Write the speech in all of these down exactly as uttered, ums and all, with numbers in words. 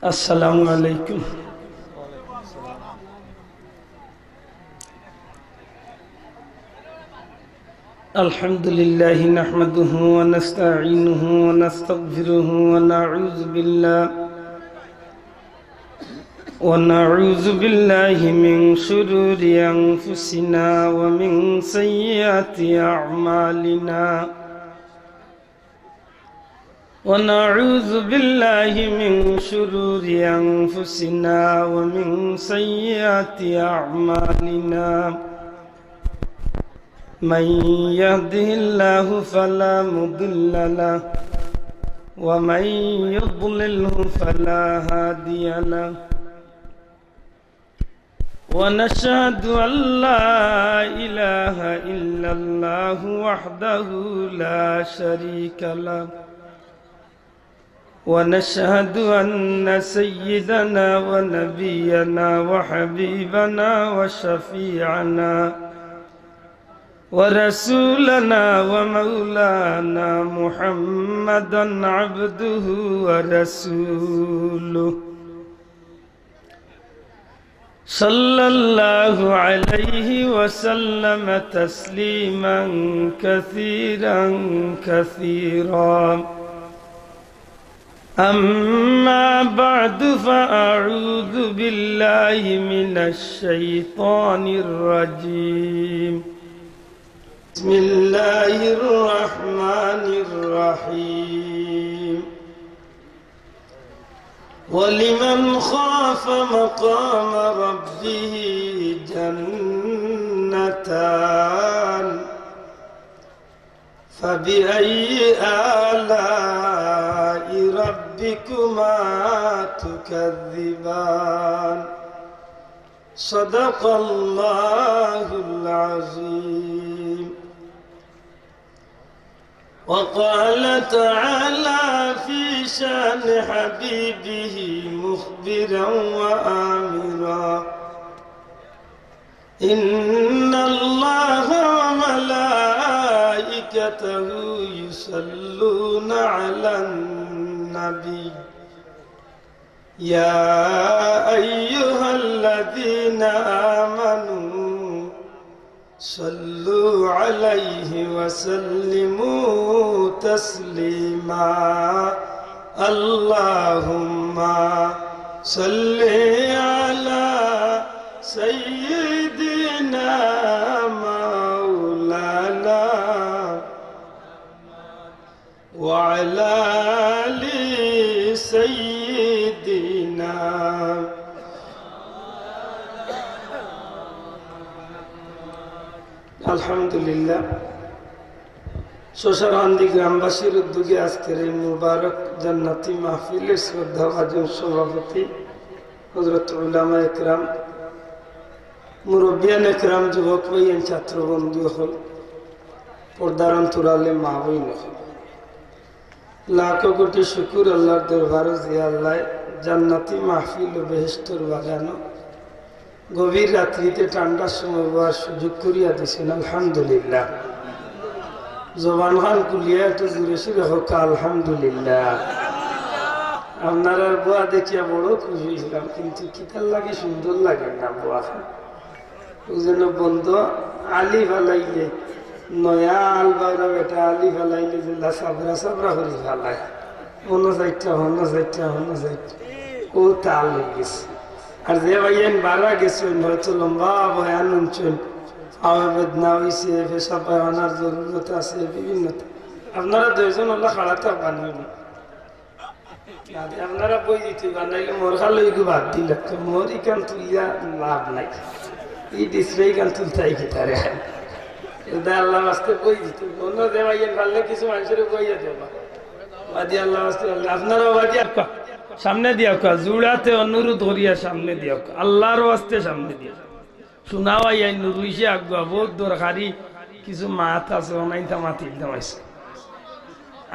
السلام عليكم. الحمد لله نحمده ونستعينه ونستغفره ونعوذ بالله، ونعوذ بالله من شرور أنفسنا ومن سيئات أعمالنا. ونعوذ بالله من شرور أنفسنا ومن سيئات أعمالنا. من يهده الله فلا مضل له، ومن يضلله فلا هادي له. ونشهد أن لا إله إلا الله وحده لا شريك له، ونشهد أن سيدنا ونبينا وحبيبنا وشفيعنا ورسولنا ومولانا محمدا عبده ورسوله، صلى الله عليه وسلم تسليما كثيرا كثيرا. أما بعد، فأعوذ بالله من الشيطان الرجيم. بسم الله الرحمن الرحيم. ولمن خاف مقام ربه جنتان، فبأي آلاء ربكما تكذبان؟ صدق الله العظيم. وقال تعالى في شأن حبيبه مخبرا وآمرا: إن الله وملائكته يصلون على النبي، يا أيها الذين آمنوا صلوا عليه وسلموا تسليما. اللهم صل على سيدنا مولانا وعلى آل سيدنا। আলহামদুলিল্লাহ, শশারকান্দি গ্রামবাসীর উদ্যোগে আজকের এই মুবারক জান্নাতি মাহফিলের শ্রদ্ধাভাজন সভাপতি হযরত উলামা একরাম, মুরব্বিয়ান একরাম, যুবক ভাইয়াইন, ছাত্র বন্ধু অকল, পর্দার অন্তরালে মা বইন অকল, লাখো কোটি শুকুর আল্লাহর দরবারো যে আল্লায় জান্নাতি মাহফিল ও বেহেশতর বাগানো গভীর রাত্রিতে ঠান্ডার সময় বওয়ার সুযোগ করিয়া দিছইন। আলহামদুলিল্লাহ। জবান খান খুলিয়া একটু জোরে সোরে কউক্কা, আলহামদুলিল্লাহ। আপনারার বওয়া দেখিয়া বড় খুশি অইছিলাম, কিন্তু কিতার লাগি সুন্দর লাগের না বওয়া খান। অউ যেন বন্দ আলি ফালাইলে, নয়া আল বাওরা বেটা আলি ফালাইলে যেলা সাবরা সাবরা করি ফালায়। অনো চাইট্টা, অনো চাইট্টা, অনো চাইট্টা। অউ তাল অইগেছে। আর যে ভাইয়াইন বারা গেছইন, হয়তো লম্বা বয়ান হুনছইন, পাওয়ে বেদনা অইছে, পেশাব পায়খানার জরুরত আছে, বিভিন্ন। আপনারা দুইজন অলা খাড়া থাকবা নি। আরে, আপনারা বই দিতে পারেন, নাইলে মোর খালো ইগু বাদ দিলাম। তো মোর ইখান তুলিয়া লাভ নাই, ই display ইখান তুলতায় কিতারে। এটা আল্লাহর ওয়াস্তে বই দিতে, অন্য দেওয়াইয়ের পারলে কিছু মানুষরে বইয়া দেবা। বাদি আল্লাহর ওয়াস্তে, আল্লাহ, আপনারাও বাদি আউক্কা, সামনে দিয়া আউক্কা, জুড়াতে অনুরোধ করিয়া সামনে দিয়া আউক্কা, আল্লাহর ওয়াস্তে সামনে দিয়া। শুনাও আইয়াই নুরুইশে আগুয়া, বহুত দরকারি কিছু মাত আছে, অনাইনতা মাতিলতাম আইছে।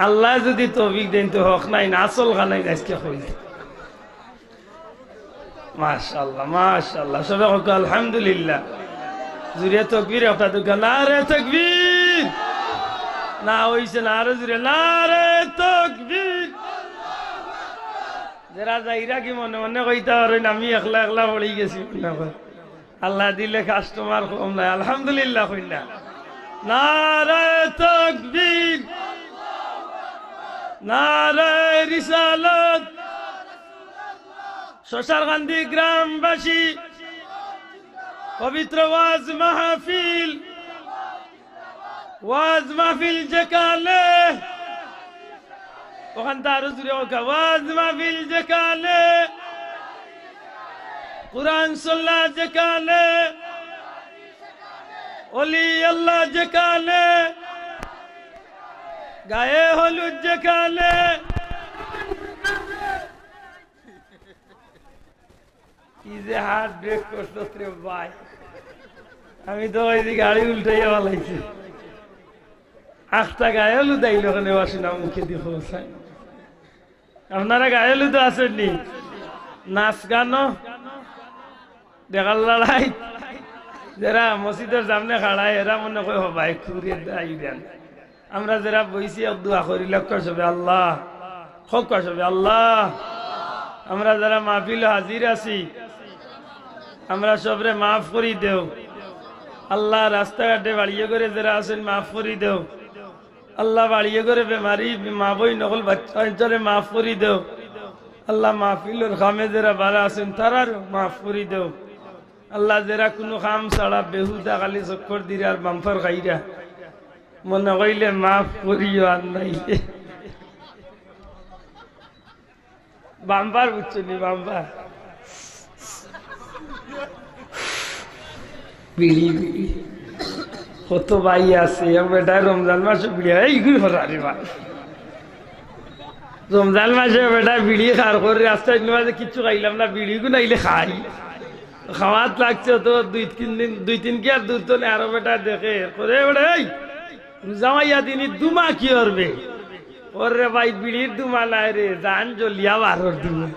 আল্লায় যুদি তৌফিক দেইন তো হক নাইন, আসল খানাইন আইজকে কইল। মাশাআল্লাহ, মাশাআল্লাহ। সবে কউক্কা আলহামদুলিল্লাহ। জুরে তকবীর একটা দুগা, নারে তকবীর। না অইছে না, আরো জুরে, নারে তকবীর। যেরা যাইরা কি মনে মনে কইতা পারইন, "আমি একলা একলা পড়ি গেছি" মনে কয়। আল্লায় দিলে কাস্টমার কম নাই, আলহামদুলিল্লাহ কইন না। নারায়ে তাকবীর, নারায়ে রিসালাত, শশারকান্দি গ্রামবাসী, পবিত্র ওয়াজ মাহফিল, ওয়াজ মাহফিল যেখানে, অখানতা আরো জুরে কউক্কা, ওয়াজ মাহফিল যেখানে, কোরআন সুন্নাহ যেখানে, অলি আল্লাহ যেখানে, গায়ে হলুদ যেখানে। কি যে হার্ট ব্রেক করছস রে ভাই, আমি তো ওই যে গাড়ি উল্টাইয়া ফালাইছি। আখতা গায়ে হলুদ আইলো কেনে বাসি না মুখে দি পৌঁছায়। আপনারা গায়ে হলুদ আছইন নি? নাচ গানো, দেখার লড়াই। যেরা মসজিদর সামনে খাড়ায়, এরা মনে কয়, "ও ভাই, খুরিয়ে দাই দেন।" আমরা যেরা বইছি, এক দোয়া করি, লক্ষ সবে আল্লাহ, হক সবে আল্লাহ। আমরা যেরা মাহফিল হাজির আছি, আমরা সবরে মাফ করি দেও। আল্লাহ, রাস্তাঘাটে বাড়িয়ে করে যেরা আছইন, মাফ করি দেও। আল্লাহ, বাড়িয়ে করে বেমারি মা বইন অকল বাচ্চা ইতারে মাফ করি দেও। আল্লাহ, মাহফিলর কামে যেরা বারা আছইন, তারার মাফ করি দেও। আল্লাহ, যেরা কুনু কাম ছাড়া বেহুদা খালি চক্কর দিরা আর বাম্পার খাইরা, মনে কইলে মাফ করিও, আর নাইলে বাম্পার বুঝছো নি, বাম্পার। বিড়ি, বিড়ি। কত ভাই আছে, এক বেটায় রমজান মাসে বিড়ি, এই ঘুরে ফেরা রে ভাই। রমজান মাসে বেটায় বিড়ি খার করে, রাস্তায় ইনো মাঝে কিচ্ছু খাইলাম না, বিড়ি গুনাইলে খাই। খাওয়াত লাগছে তো দুই তিন দিন, দুই তিন কি আর দূর তো নেই, আরো বেটায় দেখে, করে, "বেটা, এই, রোজা মাইয়া দিনই দুমা কি করবে?" "ওরে ভাই, বিড়ির দুমা নায় রে, জান জ্বলিয়া বারর দুমা।"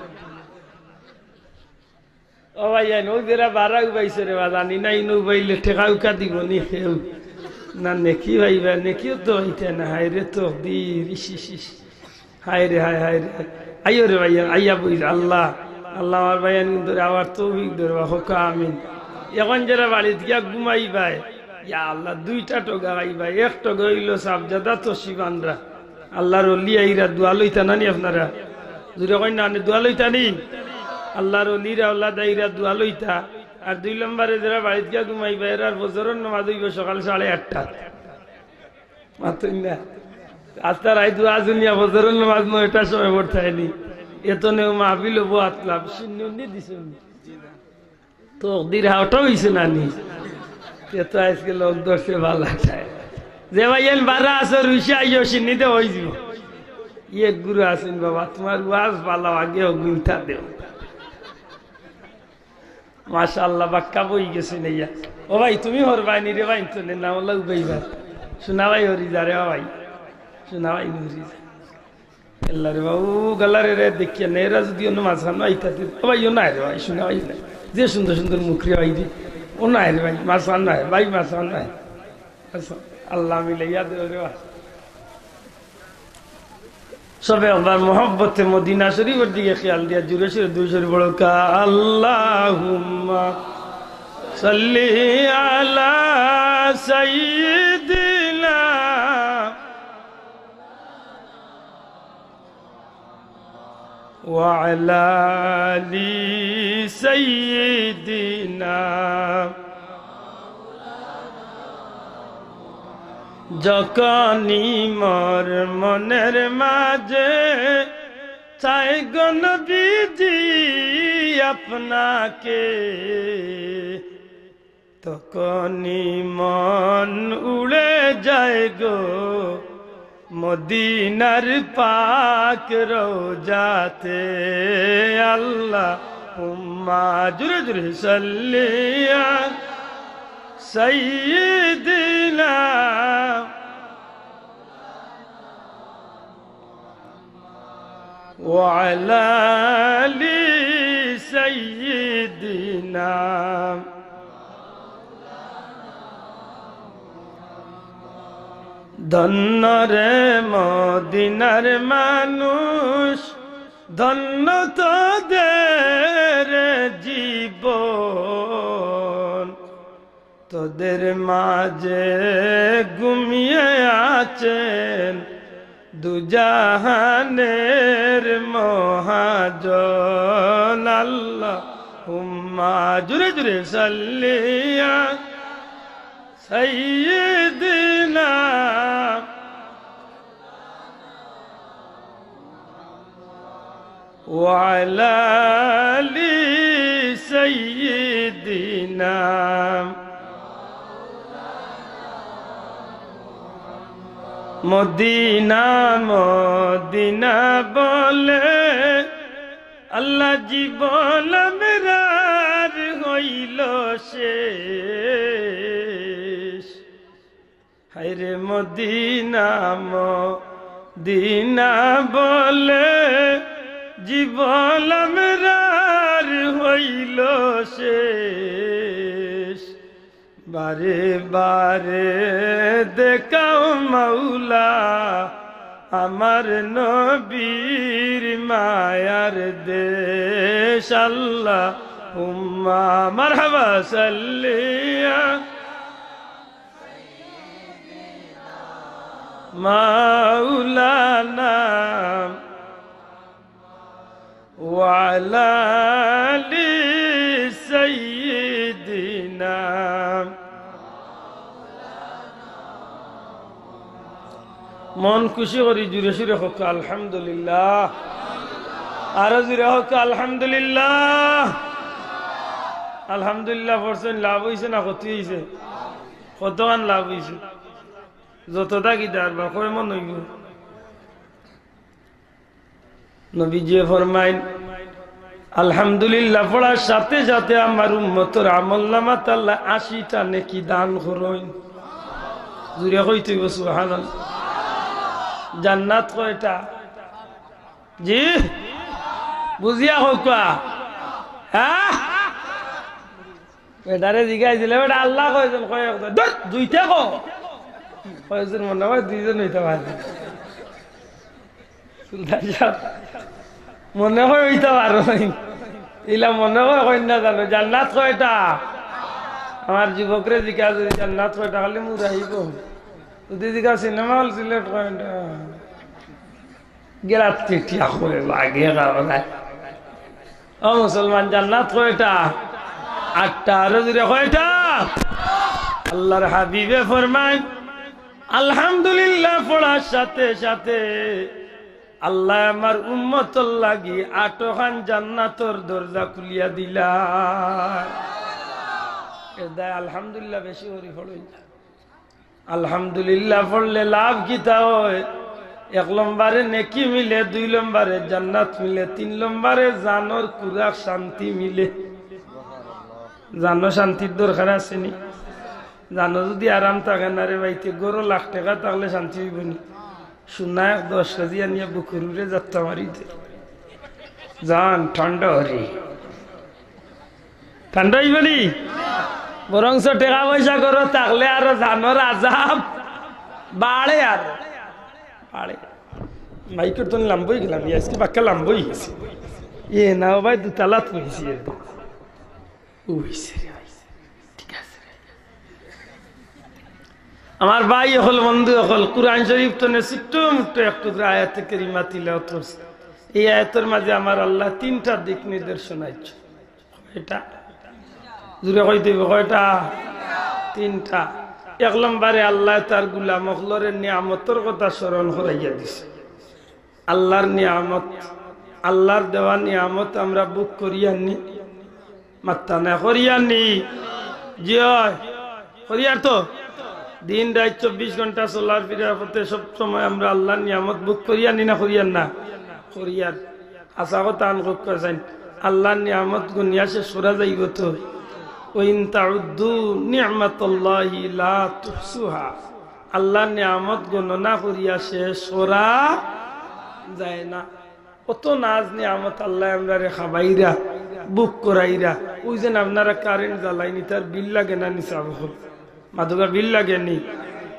ও ভাইয়াইন, অউ যেরা বারা উবাইছে রে বা, জানি না ইনো উবাইলে টেকা উকা দিবো নি কেউ। না নেকি পাইবা, নেকিও তো অইতা না, হায় রে তকদির, ইস, ইস, ইস। হায় রে, হায়, হায় রে। আইও রে ভাইয়াইন, আইয়া বইরা, আল্লাহ, আল্লাহ আমার ভাইয়াইন কিন্তু আবার তৌফিক দেও রে বা, হক্কা আমিন। এখন যেরা বাড়িত গিয়া ঘুমাইবায়, ইয়া আল্লাহ, দুইটা টগা পাইবায়, এক টগা অইলো সাবজাদা তশরিফ আনরা। আল্লাহর অলি আইরা দোয়া লইতা না নি আপনারা? জুরে কইন না, আনে দোয়া লইতা নি? আল্লাহর অলিরা আওলাদ আইরা দোয়া লইতা। আর দুই নম্বরে যেরা বাড়িত গিয়া ঘুমাইবা, এরার ফজরর নামাজ অইবো সকাল সাড়ে আটটাত। মাতইন না। আস্তা রাইত দোয়া শুনিয়া ফজরর নামাজ নয়টার সময় পড়তায় নি। এতনেও মাহফিল অইবো আতলাব। শুনছইন নি, দিছইন নি? তকদির হাওটা অইছে না নি? তে তো আইজকে লোক ধরছে বালা চায়। যে ভাইয়াইন বারা আছো, রুশে আইও, সিন্নিতে অইযিবো। ই এক গুরু আছইন বাবা, তুমার ওয়াজ বালা, আগে অগুইনতা দেও। মাশাআল্লাহ, বাক্কা বই গেছে নেইয়া। ও ভাই, তুমি হরবায় নি রে ভাই, তো নে না, ওলা উবাই ভাই। সোনা ভাই হরি যা রে ভাই। সোনা ভাই হরি যা। আল্লাহ রে বাবু, গালারে রে দেখিয়া না, এরা যদি অন্য মাঝখান আইতা দিত, ও ভাই, ও নাই রে ভাই, সোনা ভাই নাই। যে সুন্দর সুন্দর মুখ রে ভাই রে, ও নাই রে ভাই, মাঝখান নাই, ভাই মাঝখান নাই। আল্লাহ মিলাইয়া দেও রে ভাই। সবে একবার মহব্বতে মদিনা শরীফর দিকে খেয়াল দিয়া জুরে সুরে দুরুদ শরীফ পড়ো কা, আল্লাহুম্মা সাল্লি আলা সাইয়্যিদিনা وعلى آل سيدنا। যখনই মোর মনের মাঝে চাই গো নবীজি আপনাকে, তখনই মন উড়ে যায় গো মদিনার পাক রওজাতে। আল্লাহুম্মা, জুরে জুরে, সাল্লি আলা সাইয়্যিদিনা وعلى آل سيدنا। ধন্য রে মদিনার মানুষ, ধন্য তোদের জীবন, তোদের মাঝে ঘুমিয়ে আছেন দুজাহানের মহাজন। আল্লাহুম্মা, জুরে জুরে, সাল্লিয়া সাইয়্যিদিনা ওয়া আলা আলি সাইয়্যিদিনা। মদিনা, মদিনা বলে আল্লাহ জীবন আমরার হইল শেষ। হায়রে মদিনা, মদিনা বলে জীবন আমরার হইল শেষ। বারে বারে দেখাও মাওলা আমার নবীর মায়ার দেশ। আল্লাহুম্মা, মারহাবা, সাল্লিয়া মাওলানা ওয়া আলা আলি সাইয়্যিদিনা। মন খুশি করি জুরে সুরে কউক্কা আলহামদুলিল্লাহ। আরো জুরে কউক্কা আলহামদুলিল্লাহ। আলহামদুলিল্লাহ পড়ছইন, লাভ অইছে না ক্ষতি অইছে? কতখান লাভ অইছে? যতটা কিতা আর বা কয় মন অইবো। নবীজিয়ে ফরমাইন, আলহামদুলিল্লাহ পড়ার সাথে সাথে আমার উম্মতর আমলনামাত আল্লায় আশিটা নেকি দান করইন। জুরে কইতে অইবো সুবহানাল্লাহ। জান্নাত কয়টা? জি? বুঝিয়া কউক্কা। হ্যাঁ? বেটারে জিগাইছিলে, "বেটা, আল্লাহ কয়জন?" কয়, "একজন।" "ধুর, দুইটা কও।" কয়জন? "মনে অয় দুইজন অইতা পারে।" সুলতান সাব, মনে অয় অইতা পারে। ইলা মনে অয় কইন না জানো, জান্নাত কয়টা? আমার যুবকরে জিগা যদি জান্নাত কয়টা, খালি মুরাইবো। যদি জিগা সিনেমা হল সিলেট কয়টা? গেরাত টিটিয়া করে লাগে কারণে। ও মুসলমান, জান্নাত কয়টা? আটটা। আরো জুরে কয়টা? আল্লাহর হাবিবে ফরমাইন, আলহামদুলিল্লাহ পড়ার সাথে সাথে আল্লায় আমার উম্মতর লাগি আটখান জান্নাতর দরজা খুলিয়া দিলা। এর দায় আলহামদুলিল্লাহ বেশি করি পড়ইন। আলহামদুলিল্লাহ পড়লে লাভ কিতা অয়? এক লম্বরে নেকি মিলে, দুই লম্বরে জান্নাত মিলে, তিন লম্বরে জানর খুরাক শান্তি মিলে। জানো শান্তির দরকার আছে নি? জানো যদি আরাম থাকে না রে ভাই, তে ঘরো লাখ টেকা থাকলে শান্তি অইবো নি? সোনা এক দশ কেজি আনিয়া বুকুর উপরে যাত্রা মারি দে। জান ঠান্ডা অরি। ঠান্ডা অইবো নি? বরঞ্চ টেকা পয়সা ঘরো থাকলে আরো জানর আজাব বাড়ে আর বাড়ে। মাইকর তো লাম্বা অই গেলাম, আজকে বাক্কা লাম্বা অই গেছে। এ না ও ভাই, দুতালাত অইছে। ও অইছে রে ভাই, ঠিক আছে রে। আমার ভাই অকল, বন্ধু অকল, কুরআন শরীফ তনে ছোট্ট মুট্ট এক টুকরা আয়াতে কারিমা তিলাওয়াত করছি। এই আয়াতর মাঝে আমার আল্লায় তিনটা দিক নির্দেশনা দিছইন। কয়টা? জুরে কইতে অইবো, কয়টা? তিনটা। এক লম্বরে আল্লায় তার গুলাম অকলরে নিয়ামতর কথা স্মরণ করাইয়া দিছে। আল্লাহর নিয়ামত, আল্লাহর দেওয়া নিয়ামত আমরা ভোগ করিয়ার নি? মাত্তা না, করিয়ার নি? জি অয়, করিয়ার তো। দিন রাইত চব্বিশ ঘন্টা চলার ফিরার পথে সব সময় আমরা আল্লাহর নিয়ামত ভোগ করিয়ার নি না করিয়ার না? করিয়ার। আশা কথা আন কউক্কা চাইন, আল্লাহর নিয়ামত গুনিয়া শেষ করা যাইবো তো? ওয়া ইন তাউদ্দু নি'মাতাল্লাহি লা তুহসুহা। আল্লাহর নিয়ামত গণনা করিয়া শেষ করা যায় না। অত নাজ নিয়ামত আল্লায় আমরারে খাবাইরা, ভোগ করাইরা। ওই যেন আপনারা কারেন্ট জ্বালাইন, ইতার বিল লাগে না নি সাব অকল? মাদুগা বিল লাগে নি?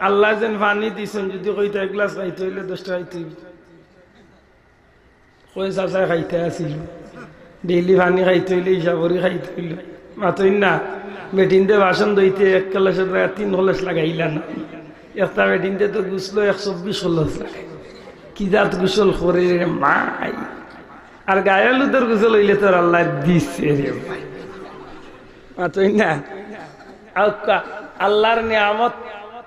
আল্লায় যেন পানি দিছইন, যদি কইতা এক গ্লাস খাইতে অইলে দশ টেকা খাইতে অইবো। কয় চাচায় খাইতা আছিল, ডেইলি পানি খাইতে অইলে হিসাব করি খাইতে অইলো। মাতইন না, বেটিন্তে বাসন ধইতে এক কলসর জাগাত তিন কলস লাগাইলা না, একটা বেটিন্তে তো গোসলো এক চব্বিশ কলস লাগাই। কি জাত গোসল করে রে মাই। আর গায়ে হলুদর গোসল অইলে তো আল্লায় দিছে রে ভাই। মাতইন না। আউক্কা, আল্লার নিয়ামত,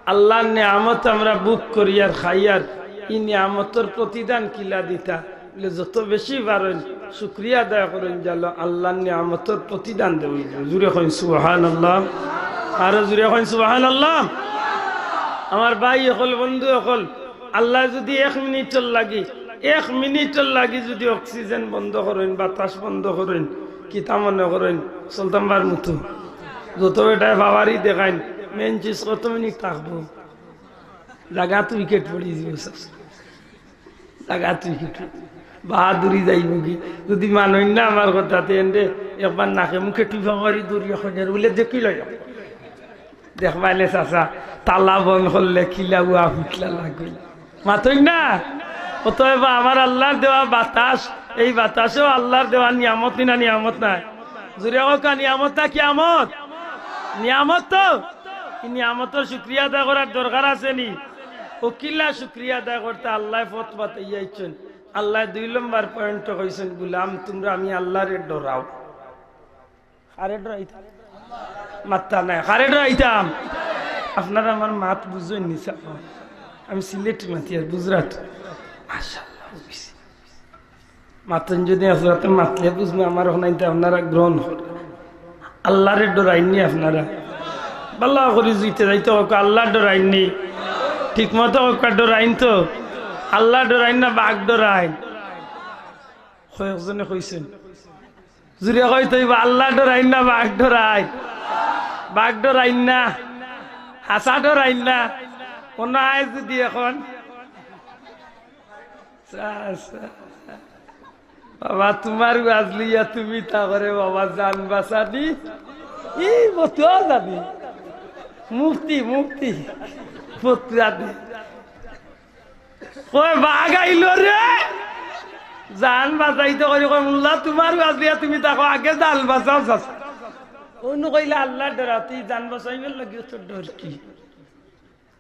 আল্লার নিয়ামত আমরা ভোগ করিয়ার খাইয়ার, ই নিয়ামতর প্রতিদান কিলা দিতা? বলে, যত বেশি পারইন শুকরিয়া আদায় করইন, জানো আল্লার নিয়ামতর প্রতিদান দেওয়া অইবো। জুরে কইন সুবহানাল্লাহ, আরো জুরে কইন সুবহানাল্লাহ। আমার ভাই অকল, বন্ধু অকল, আল্লায় যুদি এক মিনিটর লাগি, এক মিনিটর লাগি যুদি অক্সিজেন বন্ধ করইন, বাতাস বন্ধ করইন, কিতা মনে করইন চলতাম পারমু তো? যত বেটায় পাওয়ারই দেখাইন, মেইন চিজ কত মিনিট থাকবো? জাগাত উইকেট পড়ি যিবো, জাগাত উইকেট। বাহাদুরি যাইবোগি। যুদি মানইন না আমার কথা, তে এনরে একবার নাকে মুখে টিপা মারি দৌড়িয়া কইন, বলে, "দেখি লই।" দেখবাইলে চাচা, তালা বন্ধ করলে কিলা উয়া ফুটলা লাগইল। মাতইন না? অতএব আমার আল্লার দেওয়া বাতাস, এই বাতাসও আল্লার দেওয়া নিয়ামত নি না নিয়ামত নায়? জুরে কউক্কা, নিয়ামত না কিয়ামত? নিয়ামত তো। ই নিয়ামতর শুকরিয়া আদায় করার দরকার আছে নি? অউ কিলা শুকরিয়া আদায় করতা? আল্লায় পথ বাতাইয়া দিছইন। আল্লায় দুই নম্বর পয়েন্টে কইছইন, "গুলাম, তুমরা আমি আল্লারে ডরাও।" কারে ডরাইতাম? মাত্তা নাই। কারে ডরাইতাম? আপনারা আমার মাত বুঝইন নি স্যার। আমি সিলেটি মাতি আর গুজরাট। মাশাআল্লাহ, বুঝছি। মাতইন যুদি আপনারা মাতলে বুঝমু, আমার অখন আইনতে আপনারা গ্রহণ করইন। আল্লারে ডরাইন নি আপনারা? ভালা করি জিতে যাইতে কউক্কা, আল্লারে ডরাইন নি? ঠিক মতো কউক্কা, ডরাইন তো? আল্লারে ডরাইন না বাঘ ডরাইন? কয়েকজনে কইছইন। জুরে কইতে অইবো, আল্লারে ডরাইন না বাঘ ডরাইন? বাঘ ডরাইন না? হাছা ডরাইন না? অনো আয় যুদি অখন, বাবা, তুমার ওয়াজ লইয়া তুমি তা করে বাবা জান বাঁচানি। ই মতুয়া জানি। মুফতি, মুফতি। মতুয়া দি। কয়, "বাঘ আইলো রে।" জান বাঁচাইতে করি কয়, "মোল্লা, তুমার ওয়াজ লইয়া তুমি থাকো, আগে জান বাঁচাও চাচা।" অনো কইলা, "আল্লারে ডরাও, তুই জান বাঁচাইবার লাগি অত ডর কি?"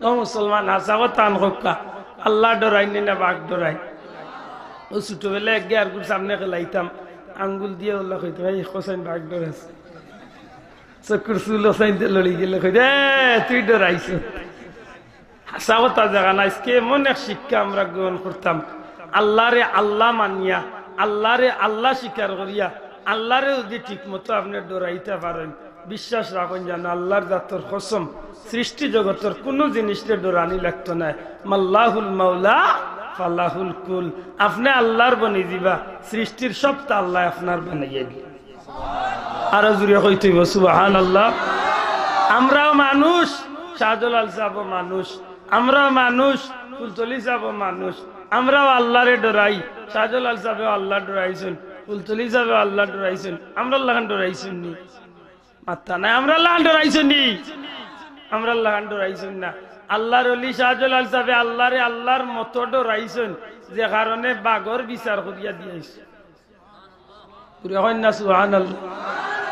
ও মুসলমান, হাছা কথা আন কউক্কা, আল্লারে ডরাইন নি না বাঘ ডরাইন? অউ ছোটবেলায় একগে আরগুর সামনে খেলাইতাম, আঙ্গুল দিয়া অলা কইতাম, "এই হোসেন বাঘ ডরাইছে।" চকুর চুল অসাইনতে লড়ি গেলে কইতে, "এ, তুই ডরাইছস।" হাছা কথা জাগা না, আইজকে এমন এক শিক্ষা আমরা গ্রহণ করতাম, আল্লারে আল্লা মানিয়া, আল্লারে আল্লা স্বীকার করিয়া, আল্লারে যুদি ঠিক মতো আপনে ডরাইতা পারইন, বিশ্বাস রাখইন জানো, আল্লার জাতর কসম, সৃষ্টি জগতর কুনু জিনিসরে ডরানি লাগতো নায়। মাল্লাহুল মাওলা ফালাহুল কুল। আপনে আল্লার বনি যিবা, সৃষ্টির সবতা আল্লায় আপনার বানাইয়া দিবা। আরো জুরে কইতে অইবো, সুবহানাল্লাহ। আমরাও মানুষ, শাহজালাল সাবও মানুষ। আমরাও মানুষ, ফুলতলি সাবও মানুষ। আমরাও আল্লারে ডরাই, শাহজালাল সাবেও আল্লারে ডরাইছইন, ফুলতলি সাবেও আল্লারে ডরাইছইন। আমরার লাখান ডরাইছইন নি? মাত্তা নাই, আমরার লাখান ডরাইছইন নি? আমরার লাখান ডরাইছইন না। আল্লার অলি শাহজালাল সাবে আল্লারে আল্লার মতো ডরাইছইন, যে কারণে বাঘর বিচার করিয়া দিয়াইছইন। জুরে কইন না সুবহানাল্লাহ।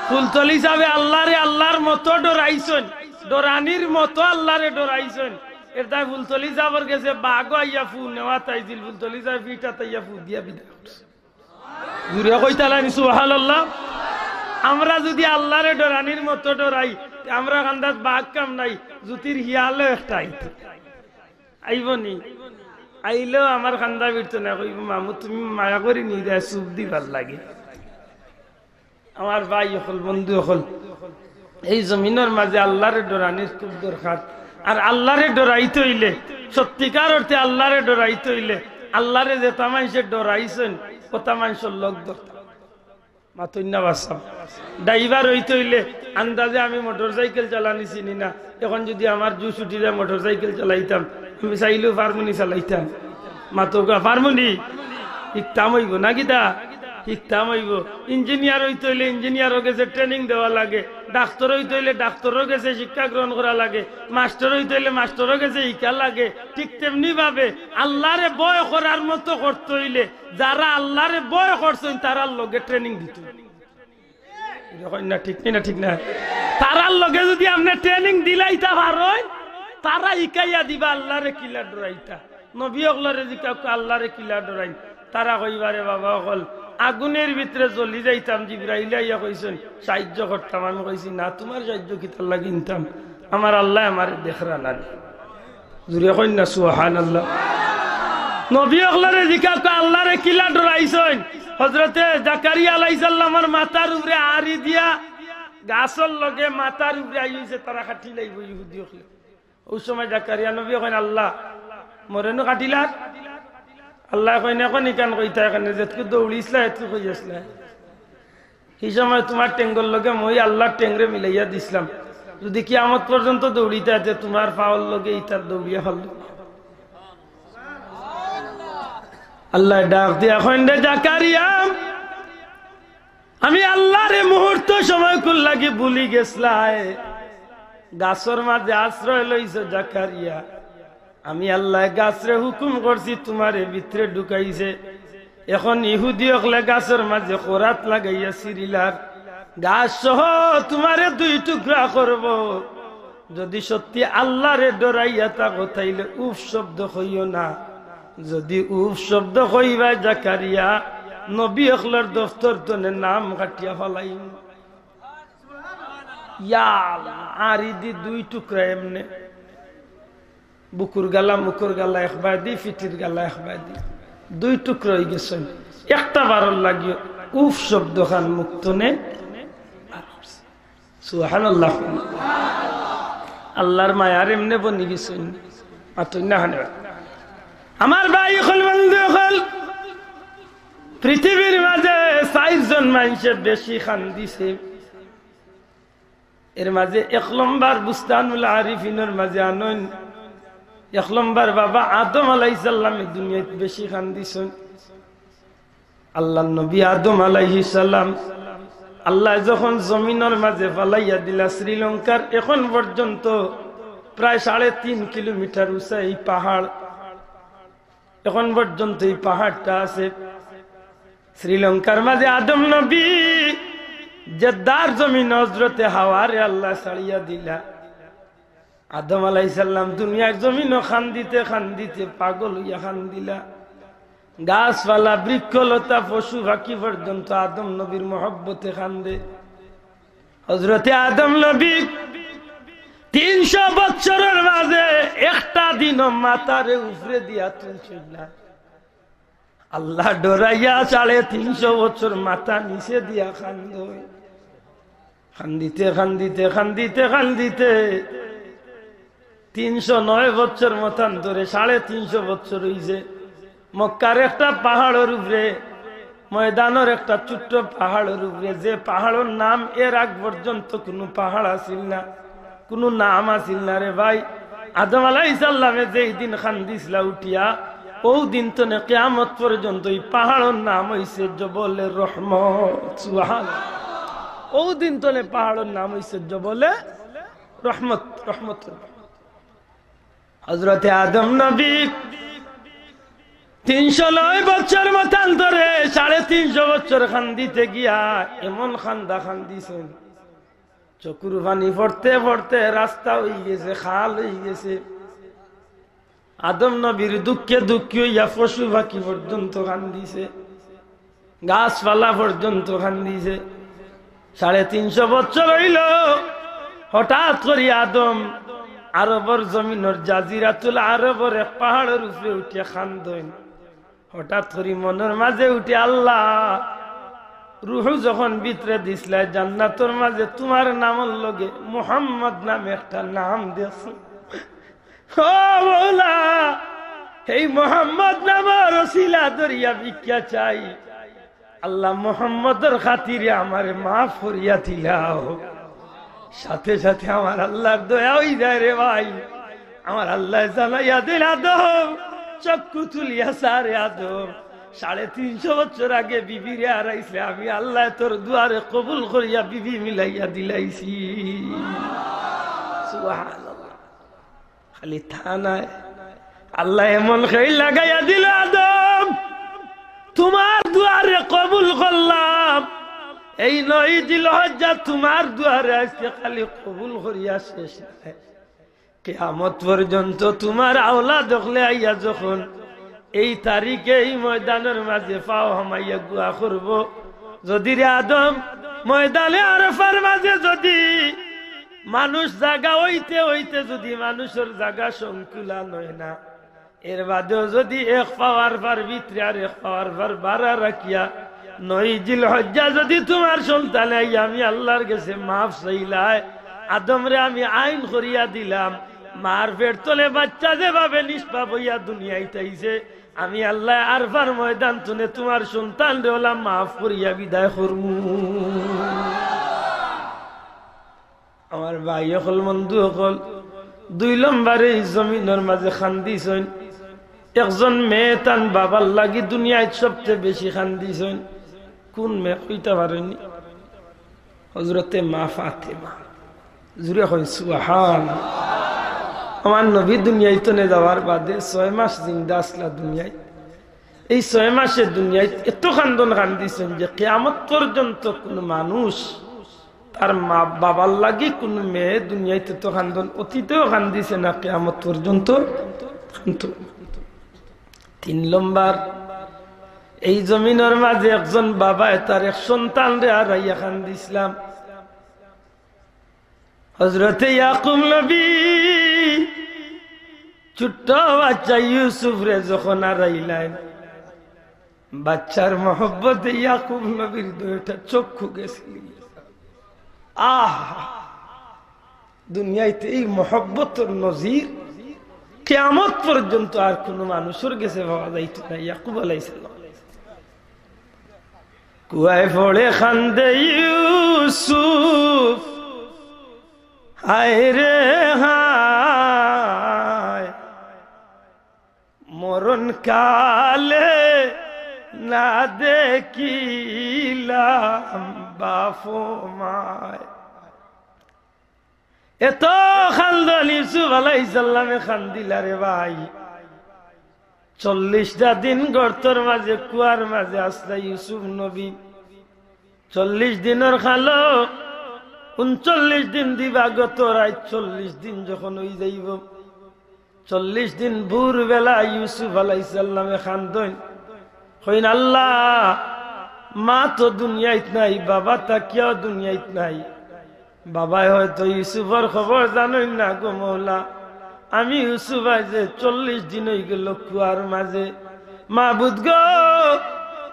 ফুলতলি সাবে আল্লারে আল্লার মতো ডরাইছইন, ডরানির মতো আল্লারে ডরাইছইন। এরদায় ফুলতলি সাবর গেছে বাঘও আইয়া ফু নেওয়াত আইছিল, ফুলতলি সাবে ফিটাত আইয়া ফু দিয়া বিদায় করছে। জুরে কইতা নায় নি সুবহানাল্লাহ। আমরা যুদি আল্লারে ডরানির মতো ডরাই, তে আমরার কান্দাত বাঘ কাম নাই, জুতির হিয়ালও একটা আইতো। আইবো নি? আইলেও আমার কান্দা ভিড়তো না, কইবো, "মামু, তুমি মায়া করি নি দেয় চুপ দিবার লাগি।" আমার ভাই অকল, বন্ধু অকল, এই জমিনর মাঝে আল্লারে ডরানির খুব দরকার। আর আল্লারে ডরাইতে অইলে, সত্যিকার অর্থে আল্লারে ডরাইতে অইলে, আল্লারে যেতা মানষে ডরাইছইন, অতা মানষর লগ ধরতাম। মাতইন না বাসাব। ড্রাইভার অইতে অইলে আন্দাজে আমি মোটরসাইকেল চালানি চিনি না। অখন যুদি আমার জুশ উঠি যায় মোটরসাইকেল চালাইতাম, আমি চাইলেও পারমু নি চালাইতাম? মাতউক্কা, পারমু নি? শিখতাম অইবো না কিতা? শিখতাম অইবো। ইঞ্জিনিয়ার অইতে অইলে ইঞ্জিনিয়ারর গেছে ট্রেনিং দেওয়া লাগে, ডাক্তর অইতে অইলে ডাক্তরর গেছে শিক্ষা গ্রহণ করা লাগে, মাস্টর অইতে অইলে মাস্টরর গেছে শিক্ষা লাগে। ঠিক তেমনি ভাবে আল্লারে ভয় করার মতো করতে অইলে যারা আল্লারে ভয় করছইন তারার লগে ট্রেনিং দিতে অইবো। ইটা কইন না, ঠিক নি না? ঠিক না? তারার লগে যুদি আপনে ট্রেনিং দিলাইতা পারইন, তারা হিকাইয়া দিবা আল্লারে কিলা ডরাইতা। নবী অকলরে জিকাউক্কা আল্লারে কিলা ডরাইন, তারা কইবা, "রে বাবা অকল, আগুনর ভিতরে জ্বলি যাইতাম, জিব্রাইলে আইয়া কইছইন সাইয্য করতাম।" আমি কইছি, "না, তুমার সাইয্য কিতার লাগি নিতাম? আমার আল্লায় আমারে দেখরা না নি।" জুরে কইন না, সুবহানাল্লাহ। নবী অকলরে জিকাউক্কা আল্লারে কিলা ডরাইছইন। হজরতে জাকারিয়া আলাইহিস সালামর মাথার উপরে আড়ি দিয়া গাছর লগে মাথার উপরে আইছে, তারা কাটিলাইবো ইহুদি অকলে। অউ সময় জাকারিয়া নবীয়ে কইন, "আল্লাহ, মরে নু কাটিলার?" আল্লায় কইন, "অখন ইখান কইতা কেনে, যেতকু দৌড়িছলায়, এতকু কই আছলায়?" হি সময় তুমার টেংগর লগে মই আল্লার টেংরে মিলাইয়া দিছলাম। যুদি কিয়ামত পর্যন্ত দৌড়িতায়, তে তুমার পাওর লগে ইতার দৌড়িয়া পারলো। আল্লায় ডাক দিয়া কইন, "রে জাকারিয়া, আমি আল্লারে মুহূর্ত সময়কুর লাগি ভুলি গেছলায়। গাছর মাঝে আশ্রয় লইছো জাকারিয়া। আমি আল্লায় গাছরে হুকুম করছি, তুমারে ভিতরে ঢুকাইছে। অখন ইহুদি অকলে গাছর মাঝে করাত লাগাইয়া ছিড়িলার। গাছ সহ তুমারে দুই টুকরা করবো। যুদি সত্যি আল্লারে ডরাইয়া থাকো, তাইলে উফ শব্দ কইও না। যুদি উফ শব্দ কইবায় জাকারিয়া, নবী অকলর দফতর তনে নাম কাটিয়া ফালাইমু।" ইয়া আল্লাহ, আড়ি দি দুই টুকরা এমনে। বুকুর গালা, মুখর গালা একবায়দি, ফিটির গালা একবায়দি। দুই টুকরা অইগেছইন। একটা বারর লাগিও উফ শব্দখান মুখ তনে। সুবহানাল্লাহ। আল্লার মায়ার এমনে বনি গেছইন। মাতইন না কেনে? আমার ভাই অকল, বন্ধু অকল, পৃথিবীর মাঝে চাইরজন মানষে বেশি কান্দিছে। এর মাঝে এক নম্বর বুস্তানুল আরিফিনর মাঝে আনইন, এক নম্বর বাবা আদম আলাইহিস সালামে দুনিয়াত বেশি কান্দিছইন। আল্লার নবী আদম আলাইহিস সালাম আল্লায় যখন জমিনর মাঝে ফালাইয়া দিলা, শ্রীলঙ্কার অখন পর্যন্ত প্রায় সাড়ে তিন কিলোমিটার উঁচা ই পাহাড়, অখন পর্যন্ত ই পাহাড়টা আছে। শ্রীলঙ্কার মাঝে আদম নবী জেদ্দার জমিন হজরতে হাওয়ারে আল্লায় ছাড়িয়া দিলা। আদম আলাইহিস সালাম দুনিয়ার জমিনো কান্দিতে কান্দিতে পাগল অইয়া কান্দিলা। গাছপালা, বৃক্ষলতা, পশু পাখি পর্যন্ত আদম নবীর মহব্বতে কান্দে। হজরতে আদম নবী তিনশো বছরর মাঝে একটা দিনও মাথারে উপরে দিয়া তুলছইন না। আল্লাহ ডরাইয়া সাড়ে তিনশো বছর মাথা নিচে দিয়া কান্দইন। কান্দিতে, কান্দিতে, কান্দিতে, কান্দিতে তিনশো নয় বছর মতান্তরে সাড়ে তিনশো বছর অইছে। মক্কার একটা পাহাড়র উপরে, ময়দানর একটা ছোট্ট পাহাড়র উপরে, যে পাহাড়র নাম এর আগ পর্যন্ত কুনু পাহাড় আছিল না, কুনু নাম আছিল না রে ভাই। আদম আলাইহিস সালামে যেই দিন কান্দিছলা উঠিয়া, অউ দিন তনে কিয়ামত পর্যন্ত ই পাহাড়র নাম অইছে জবলে রহমত। সুবহানাল্লাহ। অউ দিন তনে পাহাড়র নাম অইছে জবলে রহমত, রহমত। হজরতে আদম নবী তিনশো নয় বছর মতান্তরে সাড়ে তিনশো বছর কান্দিতে গিয়া এমন কান্দা কান্দিছইন, চকুর পানি পড়তে পড়তে রাস্তা অইগেছে, খাল অইগেছে। আদম নবীর দুঃখে দুঃখী অইয়া পশু পাখি পর্যন্ত কান্দিছে, গাছপালা পর্যন্ত কান্দিছে। সাড়ে তিনশো বছর অইলো, হঠাৎ করি আদম আরবর জমিনর জাজিরাতুল আরবর এক পাহাড়র উপরে উঠিয়া কান্দইন। হঠাৎ করি মনর মাঝে উঠে, "আল্লাহ, রুহু যখন ভিতরে দিছলায় জান্নাতর মাঝে তুমার নামর লগে মুহাম্মদ নামে একটা নাম দিছো। ও মৌলা, এই মুহাম্মদ নামর উছিলা ধরিয়া ভিক্ষা চাই, আল্লাহ মুহাম্মদর খাতিরে আমারে মাফ করিয়া দিলাও।" সাথে সাথে আমার আল্লাহর দয়া অই যায় রে ভাই। আমার আল্লায় জানাইয়া দিলা, "আদম, চক্ষু তুলিয়া চা রে আদম।" সাড়ে তিনশো বছর আগে বিবিরে হারাইছলে, আমি আল্লায় তোর দুয়ারে কবুল করিয়া বিবি মিলাইয়া দিলাইছি। সুবহানাল্লাহ। খালি তা নায়, আল্লায় এমন খেইল লাগাইয়া দিল, "আদম, তুমার দুয়ারে কবুল করলাম, এই নয় জিলহজ্জা তুমার দুয়ারে আইজকে খালি কবুল করিয়া শেষ নায়।" কিয়ামত পর্যন্ত তুমার আওলাদ অকলে আইয়া যখন এই তারিখে এই ময়দানর মাঝে পাও হামাইয়া দোয়া করবো, যদি রে আদম, ময়দানে আরাফার মাঝে যদি মানুষ জাগা অইতে অইতে যদি মানুষর জাগা সংকুলান অয় না, এর বাদেও যদি এক পাও আরাফার ভিতরে আর এক পাও আরাফার বারা রাখিয়া নয় জিলহজ্জা যদি তুমার সন্তানে আইয়া আমি আল্লার গেছে মাফ চাইলায়, আদমরে আমি আইন করিয়া দিলাম, মার পেট তলে বাচ্চা যেভাবে নিষ্পাপ অইয়া দুনিয়াইত আইছে, আমি আল্লায় আরাফার ময়দান তনে তুমার সন্তানরে অলা মাফ করিয়া বিদায় করমু। আমার ভাই অকল, বন্ধু অকল, দুই লম্বরে ই জমিনর মাঝে কান্দিছইন। একজন মেয়ে তান বাবার লাগি দুনিয়াইত সবচে বেশি কান্দিছইন। কুন মেয়ে কইতা পারইননি? হযরতে মা ফাতেমা। জুরে কইন সুবহান। আমার নবী দুনিয়াইত তনে যাওয়ার বাদে ছয় মাস জিন্দা আছলা দুনিয়াইত। এই ছয় মাসে দুনিয়াইত এত কান্দন কান্দিছইন যে কিয়ামত পর্যন্ত কুনু মানুষ তার মা বাবার লাগি কুনু মেয়ে দুনিয়াইত তো কান্দন অতীতেও কান্দিছে না, কিয়ামত পর্যন্ত কান্দতো। তিন লম্বর, এই জমিনর মাঝে একজন বাবায় তার এক সন্তানরে হারাইয়া কান্দিছলা। হযরতে ইয়াকুব নবী ছোট্ট বাচ্চা ইউসুফরে যখন হারাইলাইন, বাচ্চার মহব্বতে ইয়াকুব নবীর দুইটা চক্ষু গেছিল। আহ, দুনিয়াইত এই মহব্বতর নজির কিয়ামত পর্যন্ত আর কুনু মানুষর গেছে পাওয়া যাইতো না। ইয়াকুব আলাইহিস সালাম কুয়ায় পড়ে কান্দে ইউসুফ, হায় রে হায়, মরণ কালে না দেখিলাম বাপ মায়। এত কান্দন ইউসুফ আলাইহিস সালামে কান্দিলা রে ভাই। চল্লিশটা দিন গর্তর মাঝে, কুয়ার মাঝে আছলা ইউসুফ নবী। চল্লিশ দিনর কালো ঊনচল্লিশ দিন দিবাগত, রাইত চল্লিশ দিন যখন অই যাইবো, চল্লিশ দিন ভোরবেলা ইউসুফ আলাইহিস সালামে কান্দইন, কইন, "আল্লাহ, মা তো দুনিয়াইত নাই, বাবা থাকিয়াও দুনিয়াইত নাই।" বাবায় হয়তো ইউসুফর খবর জানইন না গো মওলা। আমি ইউসুফ আইজে চল্লিশ দিন অই গেল কুয়ার মাঝে। মাবুদ গো,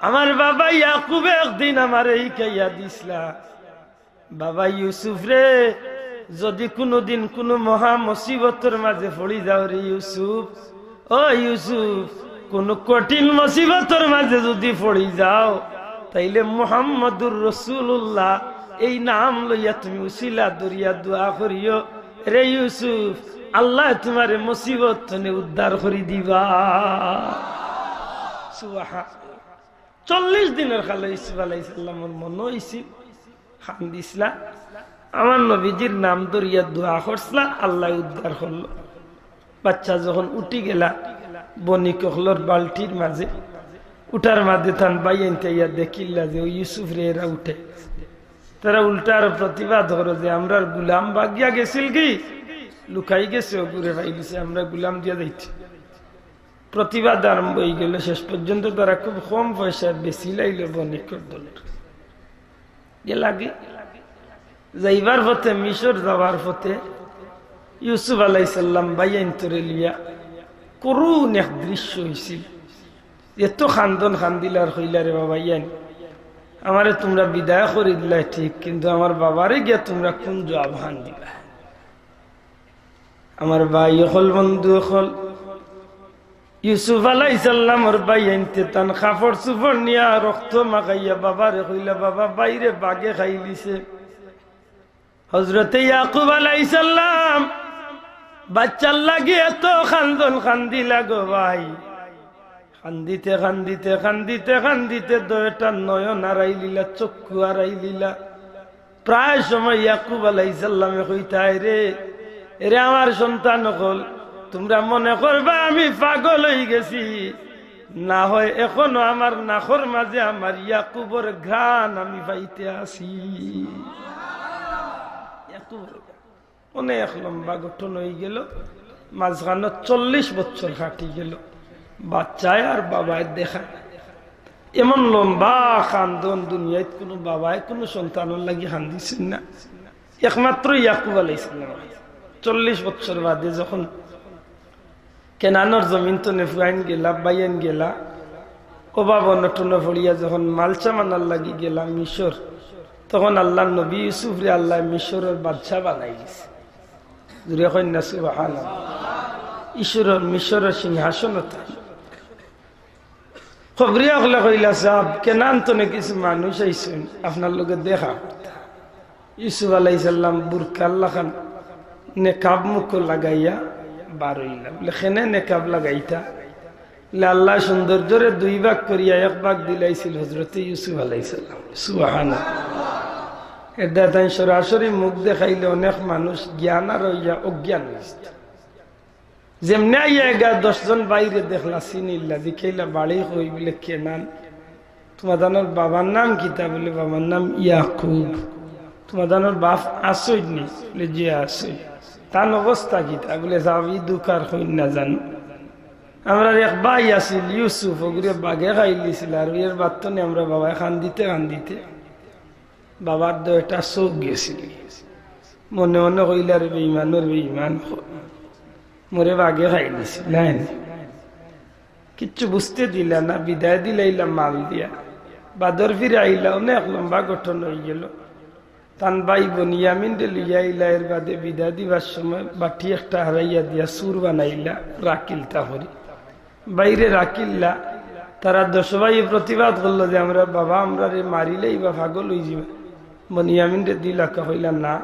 আমার বাবা ইয়াকুবে একদিন আমারে হিকাইয়া দিছলা, বাবা ইউসুফ রে, যদি কুনুদিন কুনু মহা মুসিবতর মাঝে পড়ি যাও রে ইউসুফ, ও ইউসুফ, কুনু কঠিন মুসিবতর মাঝে যদি পড়ি যাও, তাইলে মুহাম্মাদুর রাসূলুল্লাহ এই নাম লইয়া তুমি উসিলা ধরিয়া দোয়া করিও, রে ইউসুফ, আল্লায় তুমারে মুসিবত তনে উদ্ধার করি দিবা। সুবহান। চল্লিশ দিনর কালো ইউসুফ আলাইহিস সালামর মনো অইছিল, কান্দিছলা, আমার নবীজির নাম ধরিয়া দোয়া করছলা, আল্লায় উদ্ধার করলো। বাচ্চা যখন উঠি গেলা, বণিক অকলর বালটির মাঝে, উঠার মাঝে তান ভাইয়াইন্তে আইয়া দেখিলা যে অউ ইউসুফরে এরা উঠাই। তারা উল্টা আরো প্রতিবাদ করো যে, "আমরার গুলাম ভাগিয়া গেছিল কি, লুকাই গেছে, অগুরে পাইলিছে, আমরা গুলাম দিয়া যাইতে।" প্রতিবাদ আরম্ভ অই গেল। শেষ পর্যন্ত তারা খুব কম পয়সায় বেচিলাইল বণিকর দলর। যে লাগে যাইবার পথে, মিশর যাওয়ার পথে ইউসুফ আলাইহিস সালাম ভাইয়াইন্তরে লইয়া করুণ এক দৃশ্য অইছিল। এত কান্দন কান্দিলা আর কইলা, "রে বাবা ইয়ান, আমারে তুমরা বিদায় করি দিলায় ঠিক, কিন্তু আমার বাবারে গিয়া তুমরা কুন জুয়াবখান দিবা?" আমার ভাই অকল, বন্ধু অকল, ইউসুফ আলাইহিস সালামর ভাইয়াইন্তে তান কাপড় চুপড় নিয়া রক্ত মাখাইয়া বাবারে কইলা, "বাবা, ভাইরে বাঘে খাইলিছে।" হযরতে ইয়াকুব আলাইহিস সালাম বাচ্চার লাগি এত কান্দন কান্দিলা গো ভাই, কান্দিতে কান্দিতে কান্দিতে কান্দিতে দুইটা নয়ন হারাইলিলা, চক্ষু হারাইলিলা। প্রায় সময় ইয়াকুব আলাইহিস সালামে কইতা, "রে, এরে আমার সন্তান অকল, তুমরা মনে করবা আমি পাগল অইগেছি, না হয় এখনো আমার নাকর মাঝে আমার ইয়াকুবর ঘ্রাণ আমি পাইতে আছি।" ইয়াকুবর অনেক লম্বা ঘটনা অইগেল, মাঝখানো চল্লিশ বছর কাটিগেল, বাচ্চায় আর বাবায় দেখা নাই। এমন লম্বা কান্দন দুনিয়াত কুনু বাবায় কুনু সন্তানর লাগি কান্দিছইন না, একমাত্র ইয়াকুব আলাইহিস সালাম। চল্লিশ বছর বাদে যখন কেনানর জমিন তনে ফুয়াইন গেলা, বাইয়াইন গেলা, অভাব অনটনো পড়িয়া যখন মালসামান আনার লাগি গেলা মিশর, তখন আল্লার নবী ইউসুফরে আল্লায় মিশরর বাদশা বানাই দিছে। জুরে কইন না সুবহানাল্লাহ। ঈশ্বরর মিশরর সিংহাসন তান। খবরিয়া অকলে কইলা, "সাব, কেনান তনে কিছু মানুষ আইছইন, আপনার লগে দেখা করতা।" ইউসুফ আলাইহিস সালাম বুরকার লাখান নেকাব মুখো লাগাইয়া বার অইলা। বলে, "কেনে নেকাব লাগাইতা?" বলে, "আল্লায় সৌন্দর্যরে দুই ভাগ করিয়া এক ভাগ দিলাইছিল হযরতে ইউসুফ আলাইহিস সালাম।" সুবহানাল্লাহ। এরদায় তাইন সরাসরি মুখ দেখাইলে অনেক মানুষ জ্ঞান হারাইয়া অজ্ঞান অইছে। যেমনে আইয়া এগা দশ জন ভাইরে দেখলা, চিনিলা, জিকাইলা, "বাড়ি কই?" বলে, "কেনান।" "তুমার তানর বাবার নাম কিতা?" বলে, "বাবার নাম ইয়াকুব।" "তুমার তানর বাপ আছইন নি?" বলে, "জি আছইন।" "তান অবস্থা কিতা?" বলে, "সাব, ই দুখ আর কইন না জানো। আমরার এক ভাই আছিল ইউসুফ, অগুরে বাঘে খাইলিছিল, আর এর বাদ তনে আমরার বাবায় কান্দিতে কান্দিতে বাবার দুইটা চউখ গেছিল। মনে মনে কইলা, 'রে বেইমানর বেইমান, মোরে বাঘে খাইলিছিল।' নাই নি? কিচ্ছু বুঝতে দিলা না, বিদায় দিলাইলা মাল দিয়া। বাদর ফিরাইলা, অনেক লম্বা ঘটনা অইগেল। তান ভাই বনিয়ামিনরে লইয়া আইলা, এর বাদে বিদায় দিবার সময় বাটি একটা হারাইয়া দিয়া চুর বানাইলা, রাখিলতা করি। ভাইরে রাখিলা, তারা দশ ভাইয়ে প্রতিবাদ করলো যে, "আমরার বাবা আমরারে মারিলাইবা, পাগল অইযিবা।" বনিয়ামিনরে দিলা, কইলা, "না,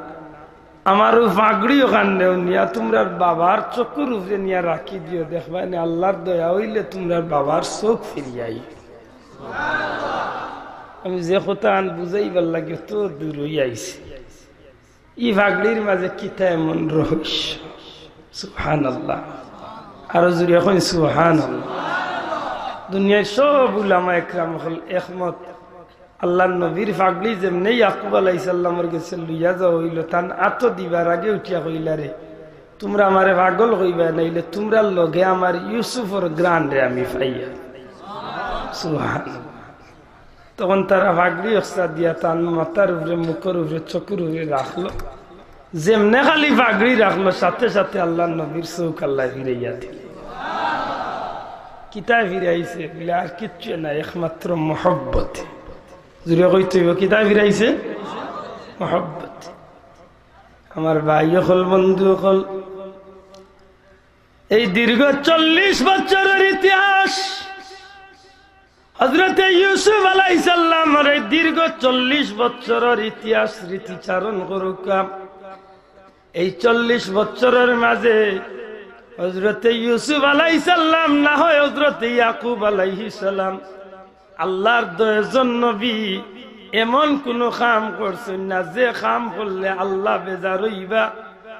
আমার অউ পাগড়ি অখান নেও, নিয়া তুমরার বাবার চকুর উপরে নিয়া রাখি দিও, দেখবায়নে আল্লার দয়া অইলে তুমরার বাবার চউখ ফিরিয়া আইবো।" আমি যে কথাখান বুঝাইবার লাগি অত দূর অইয়া আইছি, ই পাগড়ির মাঝে কিতা এমন রহস্য? সুবহানাল্লাহ। আরো জুরে কইন সুবহানাল্লাহ। দুনিয়ার সব উলামা একরাম অকল একমত, আল্লার নবীর পাগড়ি যেমনে ইয়াকুব আলাইহিস সালামর গেছে লইয়া যাওয়া অইলো, তান আতো দিবার আগে উঠিয়া কইলা, "রে, তুমরা আমারে পাগল কইবায়, নাইলে তুমরার লগে আমার ইউসুফর ঘ্রাণরে আমি পাইয়ার।" সুবহানাল্লাহ। তখন তারা পাগড়ি অকসা দিয়া তান মাথার উপরে, মুখর উপরে, চকুর উপরে রাখলো। যেমনে খালি পাগড়ি রাখলো, সাথে সাথে আল্লার নবীর চউখ আল্লায় ফিরাইয়া দিল। কিতায় ফিরাইছে? বলে, "আর কিচ্ছু না, একমাত্র মহব্বতে।" জুরে কইতে অইবো, কিতায় ফিরাইছে? মহব্বতে। আমার ভাই অকল, বন্ধু অকল, এই দীর্ঘ চল্লিশ বছরর ইতিহাস, হযরতে ইউসুফ আলাইহিস সালামর এই দীর্ঘ চল্লিশ বছরর ইতিহাস স্মৃতিচারণ করুক্কা। এই চল্লিশ বছরর মাঝে হযরতে ইউসুফ আলাইহিস সালাম না হয় হযরতে ইয়াকুব আলাইহিস সালাম, আল্লার দুইজন নবী এমন কুনু কাম করছইন না, যে কাম করলে আল্লা বেজার অইবা।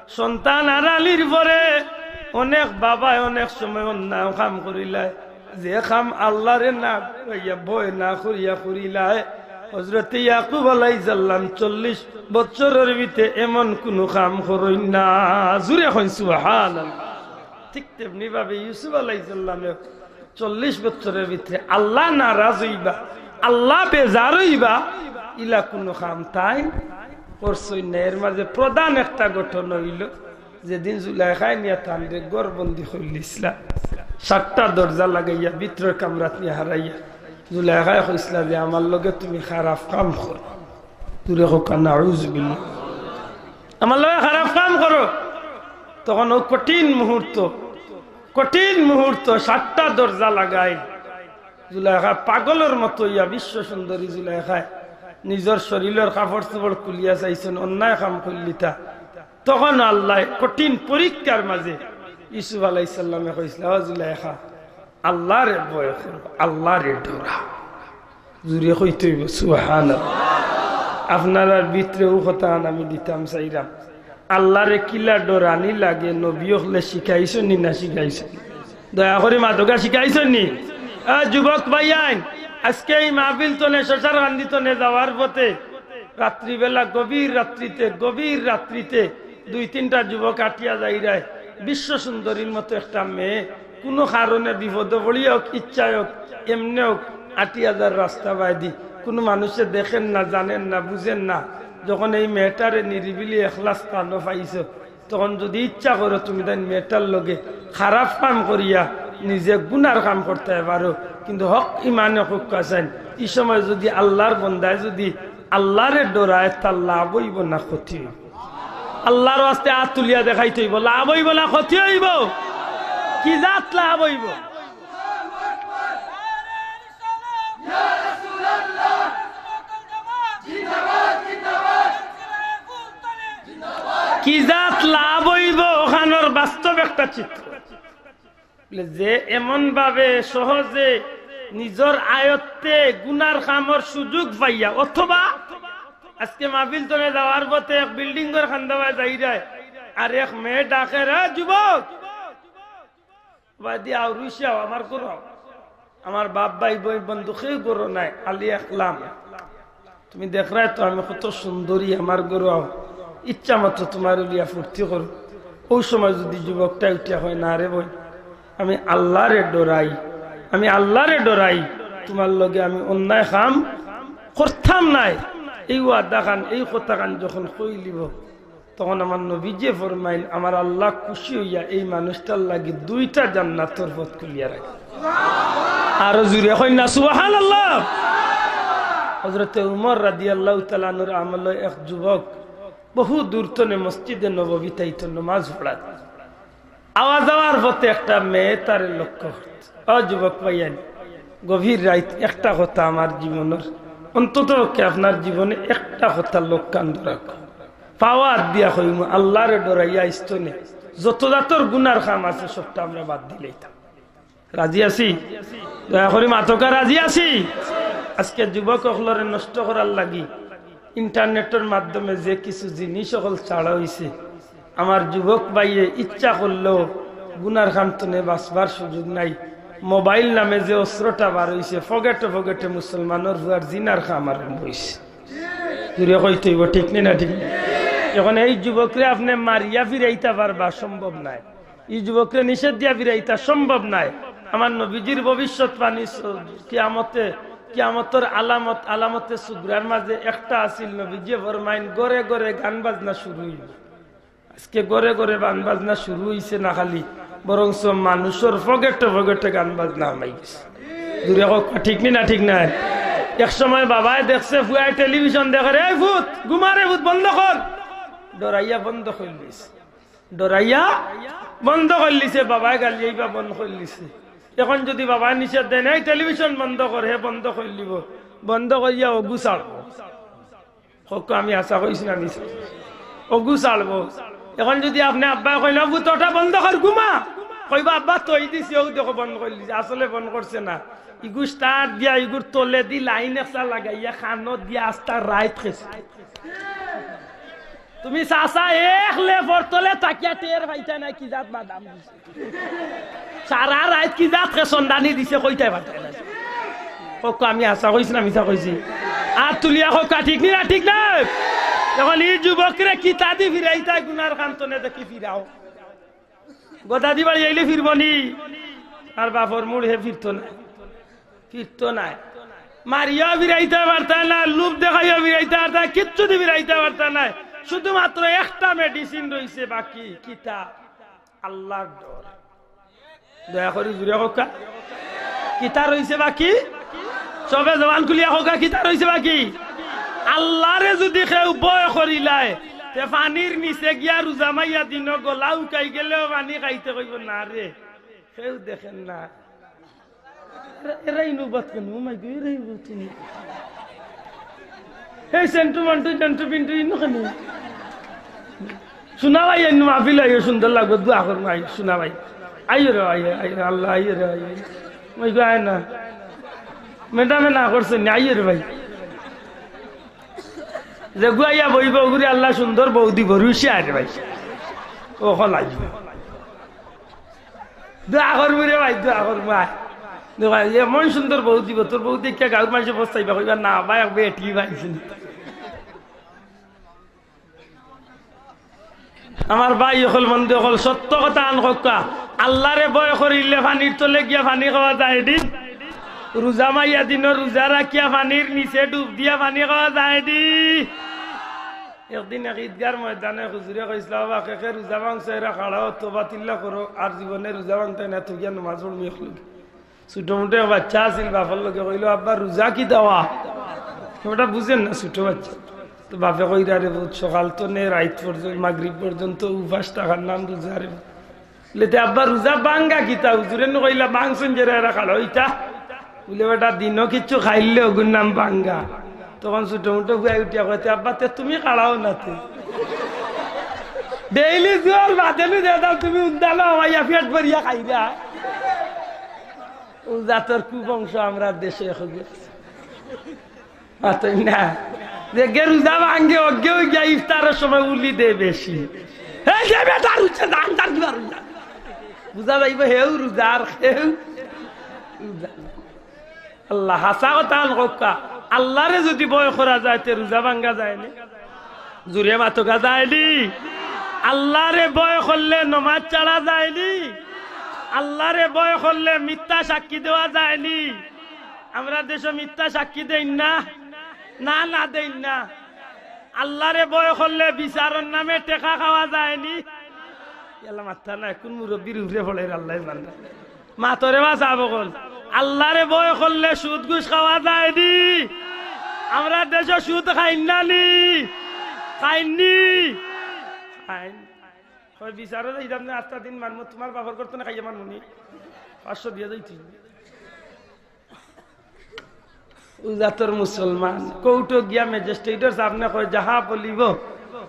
সন্তান হারানির পরে অনেক বাবায় অনেক সময় অন্যায় কাম করিলায়, যে কাম আল্লারে না করাইয়া, ভয় না করিয়া করিলায়। হযরতে ইয়াকুব আলাইহিস সালাম চল্লিশ বছরর ভিতরে এমন কুনু কাম করইন না। জুরে কইন সুবহানাল্লাহ। ঠিক তেমনি ভাবে ইউসুফ আলাইহিস সালামে চল্লিশ বছরর ভিতরে আল্লা নারাজ অইবা, আল্লা বেজার অইবা, ইলা কুনু কাম তাইন করছইন না। এর মাঝে প্রধান একটা ঘটনা অইলো, যেদিন জুলাইখায় নিয়া তানরে ঘরবন্দি করিলিছলা, সাতটা দরজা লাগাইয়া ভিতরর কামরাত নিয়া হারাইয়া, জুলাইখায় কইছলা যে, "আমার লগে তুমি খারাপ কাম করো।" জুরে কউক্কা, "নাউজুবিল্লাহ।" "আমার লগে খারাপ কাম করো।" তখন অউ কঠিন মুহূর্ত, কঠিন মুহূর্ত, সাতটা দরজা লাগাই, জুলাইখা পাগলর মতো অইয়া, বিশ্ব সুন্দরী জুলাইখায় নিজর শরীলর কাপড়-চোপড় খুলিয়া চাইছইন, অন্যায় কাম করিলিতা। তখন আল্লায় কঠিন পরীক্ষার মাঝে ইউসুফ আলাইহিস সালামে কইছলা, "ও জুলাইখা, আল্লাহরে ভয় করো, আল্লাহরে ডরা। জুরে কইতে অইবো সুবহানাল্লাহ। আপনারার ভিতরে অউ কথাখান আমি দিতাম চাইরাম। আল্লাহরে কিলা ডরানি লাগে, নবী অকলে শিখাইছইন নি না শিখাইছইন নি? দয়া করি মাতউক্কা, শিখাইছইন নি? এ যুবক ভাইয়াইন, আজকে ই মাহফিল তনে, শশার কান্দি তনে যাওয়ার পথে রাত্রিবেলা গভীর রাত্রিতে, গভীর রাত্রিতে দুই তিনটা যুবক আটিয়া যাইরায়, বিশ্ব সুন্দরীর মতো একটা মেয়ে, কুনু কারণে বিপদো পড়িয়া অউক, ইচ্ছায় অউক, এমনে অউক, আটিয়া যার রাস্তা বায়দি। কুনু মানুষে দেখের না, জানের না, বুঝের না। যখন এই মেয়েটারে নিরিবিলি একলা স্থানো পাইছো, তখন যুদি ইচ্ছা করো তুমি তাইন মেয়েটার লগে খারাপ কাম করিয়া নিজে গুনার কাম করতায় পারো, কিন্তু হক ইমানে কউক্কা চাইন, ই সময় যুদি আল্লাহর বন্দায় যুদি আল্লাহরে ডরায়, তার লাভ অইবো না ক্ষতি অইবো? আল্লাহর ওয়াস্তে আত তুলিয়া দেখাইতে অইবো, লাভ অইবো না ক্ষতি অইবো? কি জাত লাভ অইবো? কি জাত লাভ অইবো? অখানর বাস্তব একটা চিত্র। যে এমন ভাবে সহজে নিজর আয়ত্তে গুনার কামর সুযোগ পাইয়া, অথবা আজকে মাহফিল তনে যাওয়ার পথে এক বিল্ডিংর কান্দাবায় যাইরায়, আর এক মেয়ে ডাকের, "এ যুবক, বায়দি আও, রুইছে আও, আমার ঘরো আও। আমার বাপ ভাই বইন বন্ধু কেউ ঘরো নাই, খালি একলা আমি।" তুমি দেখরায় তো আমি কত সুন্দরী, আমার ঘরো আও, ইচ্ছা মতো তুমারে লইয়া ফুর্তি করমু। অউ সময় যুদি যুবকটায় উঠিয়া কয়, "না রে বইন, আমি আল্লাহরে ডরাই, আমি আল্লাহরে ডরাই, তুমার লগে আমি অন্যায় কাম করতাম নায়।" এই ওয়াদাখান, এই কথাখান যখন কইলিবো, তখন আমার নবীজিয়ে ফরমাইন, আমার আল্লাহ খুশি অইয়া এই মানুষটার লাগি দুইটা জান্নাতর পথ খুলিয়া রাখে। আরো জুরে কইন না, সুবহানাল্লাহ। হযরতে উমর রাদিয়াল্লাহু তাআলা আনহুর আমলো এক যুবক বহু দূর তনে মসজিদে নববীত আইতো নমাজ পড়াত। আওয়া যাওয়ার পথে একটা মেয়ে তারে লক্ষ্য করতো। ও যুবক ভাইয়াইন, গভীর রাইত একটা কথা আমার জীবনর, অন্তত পক্ষে আপনার জীবনে একটা কথা লক্ষ্যান্ত রাখো। পাওয়াত দিয়া কইমু, আল্লাহরে ডরাইয়া আইস্তো নে। যত জাতর গুনার কাম আছে, সবটা আমরা বাদ দিলাইতাম। রাজি আছি? দয়া করি মাতউক্কা, রাজি আছি? আজকে যুবক অকলরে নষ্ট করার লাগি ইন্টারনেটর মাধ্যমে যে কিছু জিনিস অকল ছাড়া অইছে, আমার যুবক ভাইয়ে ইচ্ছা করলেও গুনার কাম তনে বাঁচবার সুযোগ নাই। মোবাইল নামে যে অস্ত্রটা বার অইছে, ফকেটে ফকেটে মুসলমানর ফুয়ার জিনার কাম আরম্ভ অইছে। জুরে কইতে অইবো, ঠিক নি না? ঠিক নি? এখন এই যুবকরে আপনে মারিয়া ফিরাইতা পারবা, সম্ভব নায়। ই যুবকরে নিষেধ দিয়া ফিরাইতা সম্ভব নায়। আমার নবীজির ভবিষ্যৎবাণী স-, কিয়ামতে, কিয়ামতর আলামত, আলামতে সুগরার মাঝে একটা আছিল, নবীজিয়ে ফরমাইন, ঘরে ঘরে গান বাজনা শুরু অইবো। আজকে ঘরে ঘরে গান বাজনা শুরু অইছে না খালি, বরঞ্চ মানুষর ফকেটে ফকেটে গান বাজনা হামাই গেছে। জুরে কউক্কা, ঠিক নি না? ঠিক নায়? এক সময় বাবায় দেখছে ফুয়ায় টেলিভিশন দেখের, "এই ফুত, ঘুমা রে ফুত, বন্ধ কর।" ডরাইয়া বন্ধ করিলিছে। ডরাইয়া বন্ধ করিলিছে, বাবায় গালিয়াইবা বন্ধ করিলিছে। এখন যুদি বাবায় নিষেধ দেইন, "এই টেলিভিশন বন্ধ কর", হে বন্ধ করিলিবো। বন্ধ করিয়া অগু ছাড়বো। কউক্কা, আমি হাছা কইছি না মিছা? অগু ছাড়বো। এখন যুদি আপনে আব্বায় কইন, "ও পুত, ওটা বন্ধ কর, ঘুমা," কইবা, "আব্বা, থই দিছি, অউ দেখো বন্ধ করিলিছে।" আসলে বন্ধ করছে না। ইগু start দিয়া, ইগুর তলেদি লাইন একটা লাগাইয়া, কানো দিয়া আস্তা রাইত খেছে। তুমি চাচা এক লেফর তলে থাকিয়া টের পাইতা না কি জাত বাদাম দিছে। সারা রাইত কি জাত খেছন্দানি দিছে, কইতায় পারতায় না। কউক্কা, আমি হাছা কইছি না মিছা কইছি? আত তুলিয়া কউক্কা, ঠিক নি না? ঠিক নায়? এখন ই যুবকরে কিতাদি ফিরাইতায়, গুনার কাম তনে দেখি ফিরাও। গদাদি বাড়ি আইলে ফিরবো নি? আর বাপর মুড় হে ফিরতো নায়, ফিরতো নায়। মারিয়া ফিরাইতায় পারতায় না, লোভ দেখাইয়া ফিরাইতায় পারতায় না, কিচ্ছুদি ফিরাইতায় পারতায় না। শুধুমাত্র একটা medicine রইছে বাকি, কিতা? আল্লাহর ডর। দয়া করি জুরে কউক্কা, কিতা রইছে বাকি? সবে জবান খুলিয়া কউক্কা, কিতা রইছে বাকি? আল্লাহরে যুদি কেউ ভয় করিলায়, তে পানির নিচে গিয়া রুজা মাইয়া দিনো গলা উকাই গেলেও পানি খাইতে কইবো না রে। কেউ দেখের না। এরা, এরাই নৌবত কেনে? ও মাই গো, এরাই নৌবত কেনে? এই সেন্টু মন্টু জন্টু পিন্টু ইনো কেনে? সোনা ভাই, ইনো মাহফিল আইও, সুন্দর লাগবো, দোয়া করমু, আই, সোনা ভাই। আইও রে, আইও, আইও, আল্লাহ, আইও রে, আইও। ওই গো আয় না। ম্যাডামে না করছে নি, আইও রে ভাই। যেগু আইয়া বইবো, ওগুরে আল্লায় সুন্দর বউ দিবো, রুশিয়া রে ভাই। ও হলাই। দোয়া করমু রে ভাই, দোয়া করমু, আয়। দোয়া, এমন সুন্দর বউ দিবো, তোর বউ দেখিয়া গাঁওর মানষে পস্তাইবা, কইবা, "না ভাই, এক বেটি পাইছে।" আমার ভাই অকল, বন্ধু অকল, সত্য কথা আন কউক্কা। আল্লারে ভয় করিলে পানির তলে গিয়া পানি খাওয়া যায় নি? রোজা মাইয়া দিনর রোজা রাখিয়া পানির নিচে ডুব দিয়া পানি খাওয়া যায় নি? একদিন এক ঈদগার ময়দানে হুজুরে কইছলা, "বাবা, কে কে রোজা ভাংছো এরা খাড়াও, তওবা তিল্লা করো, আর জীবনে রোজা ভাংতায় না, থুইয়া নমাজ পড়মু একলগে।" ছোট মুটো এক বাচ্চা আছিল, বাপর লগে কইলো, "আব্বা, রোজা কিতা?" ওটা বুঝের না ছোট বাচ্চা। তো বাপে কইরা, "রে পুত, সকাল তনে রাইত পর্যন্ত, মাগরিব পর্যন্ত উপাস থাকার নাম রোজা রে।" বলে, "তে আব্বা, রোজা ভাঙ্গা কিতা? হুজুরে নু কইলা, ভাংছইন যেরা এরা খাড়াও ইতা।" বলে, "বেটা, দিনো কিচ্ছু খাইলে ওগুর নাম ভাঙ্গা।" তখন ছোট মুটো পুয়ায় উঠিয়া কয়, "তে আব্বা, তে তুমি খাড়াও না তে? ডেইলি জোহর বাদে নু যেতাম, তুমি উন্দালো আমাইয়া পেট ভরিয়া খাইরা।" ও জাতর কুবংশ আমরার দেশে এখন আছে। মাতইন না। যেগু রোজা ভাঙ্গে, অগু গিয়া ইফতারর সময় উলি দে বেশি। হে যে বেটা রোজা, জান জান দিবা রোজা। বুঝা যাইবো হেউ রোজা আর হেউ রোজা। আল্লাহ, হাছা কথা আন কউক্কা। আল্লারে যুদি ভয় করা যায়, তে রোজা ভাঙ্গা যায় নি? জুরে মাতউক্কা, যায় নি? আল্লারে ভয় করলে নমাজ ছাড়া যায় নি? আল্লারে ভয় করলে মিথ্যা সাক্ষী দেওয়া যায় নি? আমরার দেশো মিথ্যা সাক্ষী দেইন না? না, না দেইন না। আল্লারে ভয় করলে বিচারর নামে টেকা খাওয়া যায় নি? ইয়াল্লা মাতরা না, কুন মুরব্বির উপরে পড়ের আল্লায় জানে। মাতরে বা সাব অকল, আল্লারে ভয় করলে সুদ ঘুষ খাওয়া যায় নি? আমরার দেশো সুদ খাইন না নি? খাইন নি? খাইন। কয়, "বিচারো যাইতাম না, আস্তা দিন মারমু, তুমার বাপর ঘর তনে খাইয়া মারমু নি?" পাঁচশো দিয়া যাইতি। ও জাতর মুসলমান, কোর্টো গিয়া ম্যাজিস্ট্রেটর সামনে কয়, "যাহা বলিব,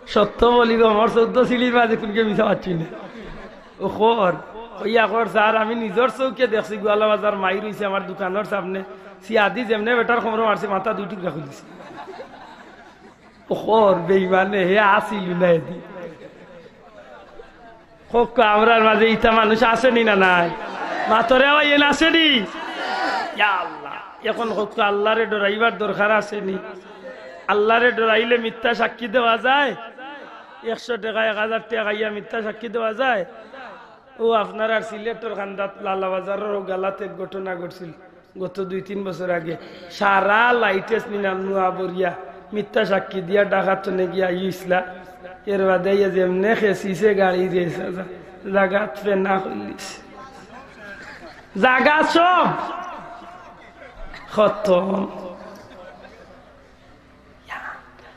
সত্য বলিব, আমার চৌদ্দ সিঁড়ির মাঝে কুনকে মিছা মাতছি না।" ও কর, কইয়া কর, "স্যার, আমি নিজর চউখে দেখছি, গোয়ালা বাজার মাইর অইছে আমার দোকানর সামনে, সিয়াদি যেমনে বেটার কোমরো মারছে, মাথা দুই টুকরা করি দিছে।" ও কর, বেইমানে, হে আছিল না এদি। কউক্কা, আমরার মাঝে ইতা মানুষ আছে নি না নাই? মাতরে আওয়াইন আছে নি? ইয়া আল্লাহ, এখন কউক্কা, আল্লারে ডরাইবার দরকার আছে নি? আল্লারে ডরাইলে মিথ্যা সাক্ষী দেওয়া যায়? একশো টেকা, এক হাজার টেকা খাইয়া মিথ্যা সাক্ষী দেওয়া যায়? ও আপনারার সিলেটর কান্দাত লালা বাজারর ও গালাত এক ঘটনা ঘটছিল। গত দুই তিন বছর আগে সারা লাইটেস নিলাম নুয়া বরিয়া, মিথ্যা সাক্ষী দিয়া ডাকাত তনে গিয়া আইছলা। এর বাদে আইয়া যেমনে খেছিছে গাড়ি রে, জাগাত ফেনা করিলিছে। জাগা সব খতম।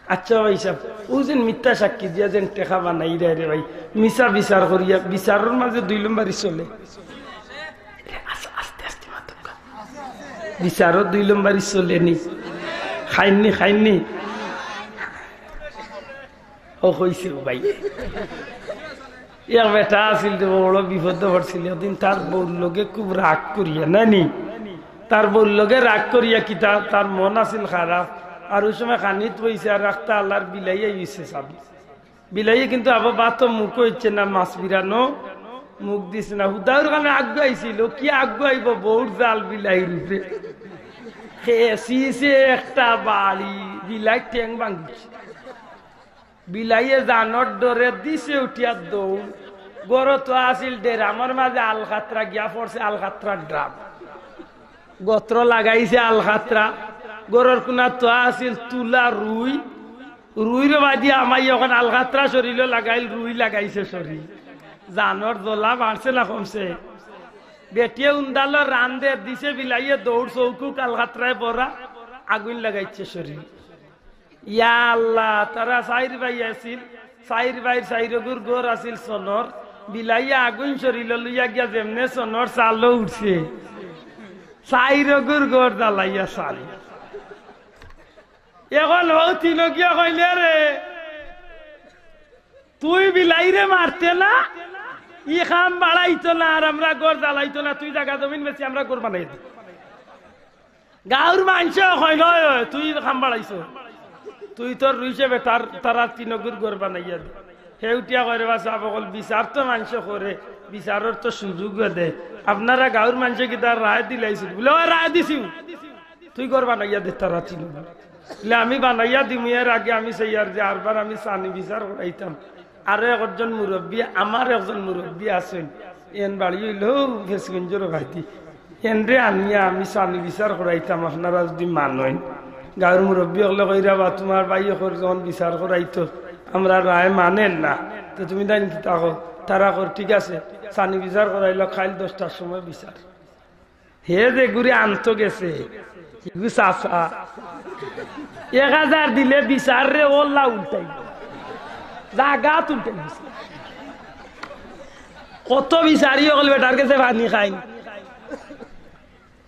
আচ্ছা ভাই সাহেব, ও যেন মিথ্যা সাক্ষী দিয়া যেন টেকা বানাইরা রে ভাই, মিছা বিচার করিয়া বিচারর মাঝে দুই নম্বরি চলে। আস্তে, আস্তে, আস্তে মাতউক্কা। বিচারও দুই নম্বরি চলে নি। খাইন নি, খাইন নি। ও কইছে ও ভাই। এক বেটা আছিল যে বড় বিপদো পড়ছিল। একদিন তার বউর লগে খুব রাগ করিয়া, না নি? তার বউর লগে রাগ করিয়া কিতা, তার মন আছিল খারাপ। আর ওই সময় খানিত বইছে আর রাখতা আল্লাহর বিলাইয়ে গেছে সামনে। বিলাইয়ে কিন্তু আবার ভাতো মুখ অইছে না, মাছ বিরানো মুখ দিছে না। হুদাউর খানে আগুয়াইছিল, কি আগুয়াইব, বউর জাল বিলাইর উপরে। খেছিছে একটা বাড়ি, বিলাইর ঠ্যাং ভাঙিছে। বিলাইয়ে জানর ডরে দিছে উঠিয়া দৌড়। ঘরো তো আছিল ড্রামর মাঝে আলকাতরা গিয়া পড়ছে, আলকাতরার ড্রাম। গত্র লাগাইছে আলকাতরা। ঘরর কুনাত তো আছিল তুলা রুই। রুইর বাদি আমাই অখন আলকাতরা শরীলো লাগাইল, রুই লাগাইছে শরীল। জানর জ্বলা বাড়ছে না কমছে? বেটিয়ে উন্দালো রান্দে দিছে, বিলাইয়ে দৌড়, চৌকুক আলকাতরায় ভরা, আগুইন লাগাইছে শরীল। ইয়া আল্লাহ, তারা চাইর ভাই আছিল, চাইর ভাইর চাইরগুর ঘর আছিল সনর, বিলাইয়া আগুইন শরীলো লইয়া গিয়া যেমনে সনর চালো উঠছে, চাইরগুর ঘর জ্বালাইয়া ছাই। এখন হউ তিনগিয়ে কইলে, "রে, তুই বিলাইরে মারতে না, ই কাম বাড়াইতো না, আর আমরা ঘর জ্বালাইতো না, তুই জাগা জমিন বেচি আমরা ঘর বানাই দি। গাঁওর মানষে কইন, "অয়, অয়, তুই কাম বাড়াইছো, তুই তোর রইছে বেটার, তারা তিনগুর ঘর বানাইয়া দে।" হে উঠিয়া কয়, "রে বা সাব অকল, বিচার তো মানষে করে, বিচারর তো সুযোগ দে, আপনারা গাঁওর মানষে কিতা রায় দিলাইছইন?" বুলে, "অয়, রায় দিছি, তুই ঘর বানাইয়া দে তারা তিনগুর।" বুলে, "আমি বানাইয়া দিমু, এর আগে আমি চাইয়ার যে আরবার আমি সানি বিচার করাইতাম।" আরো একজন মুরব্বি, আমার একজন মুরব্বি আছইন, এন বাড়ি অইলো ফেসগঞ্জর বাদি, এনরে আনিয়া আমি সানি বিচার করাইতাম, আপনারা যুদি মানইন। গাঁওর মুরব্বি অকলে কইরা, "বা তুমার ভাই অকল যখন বিচার করাইতো, আমরা রায় মানের না, তো তুমি তাইন কিতা কও?" তারা কর, "ঠিক আছে, সানি বিচার করাইলো, কাইল দশটার সময় বিচার।" হে যেগুরে আনতো গেছে, হিগু চাচা। এক হাজার দিলে বিচাররে অলা উল্টাই, জাগাত উল্টাই দিছে। কত বিচারি অকল বেটার গেছে পানি খাইন।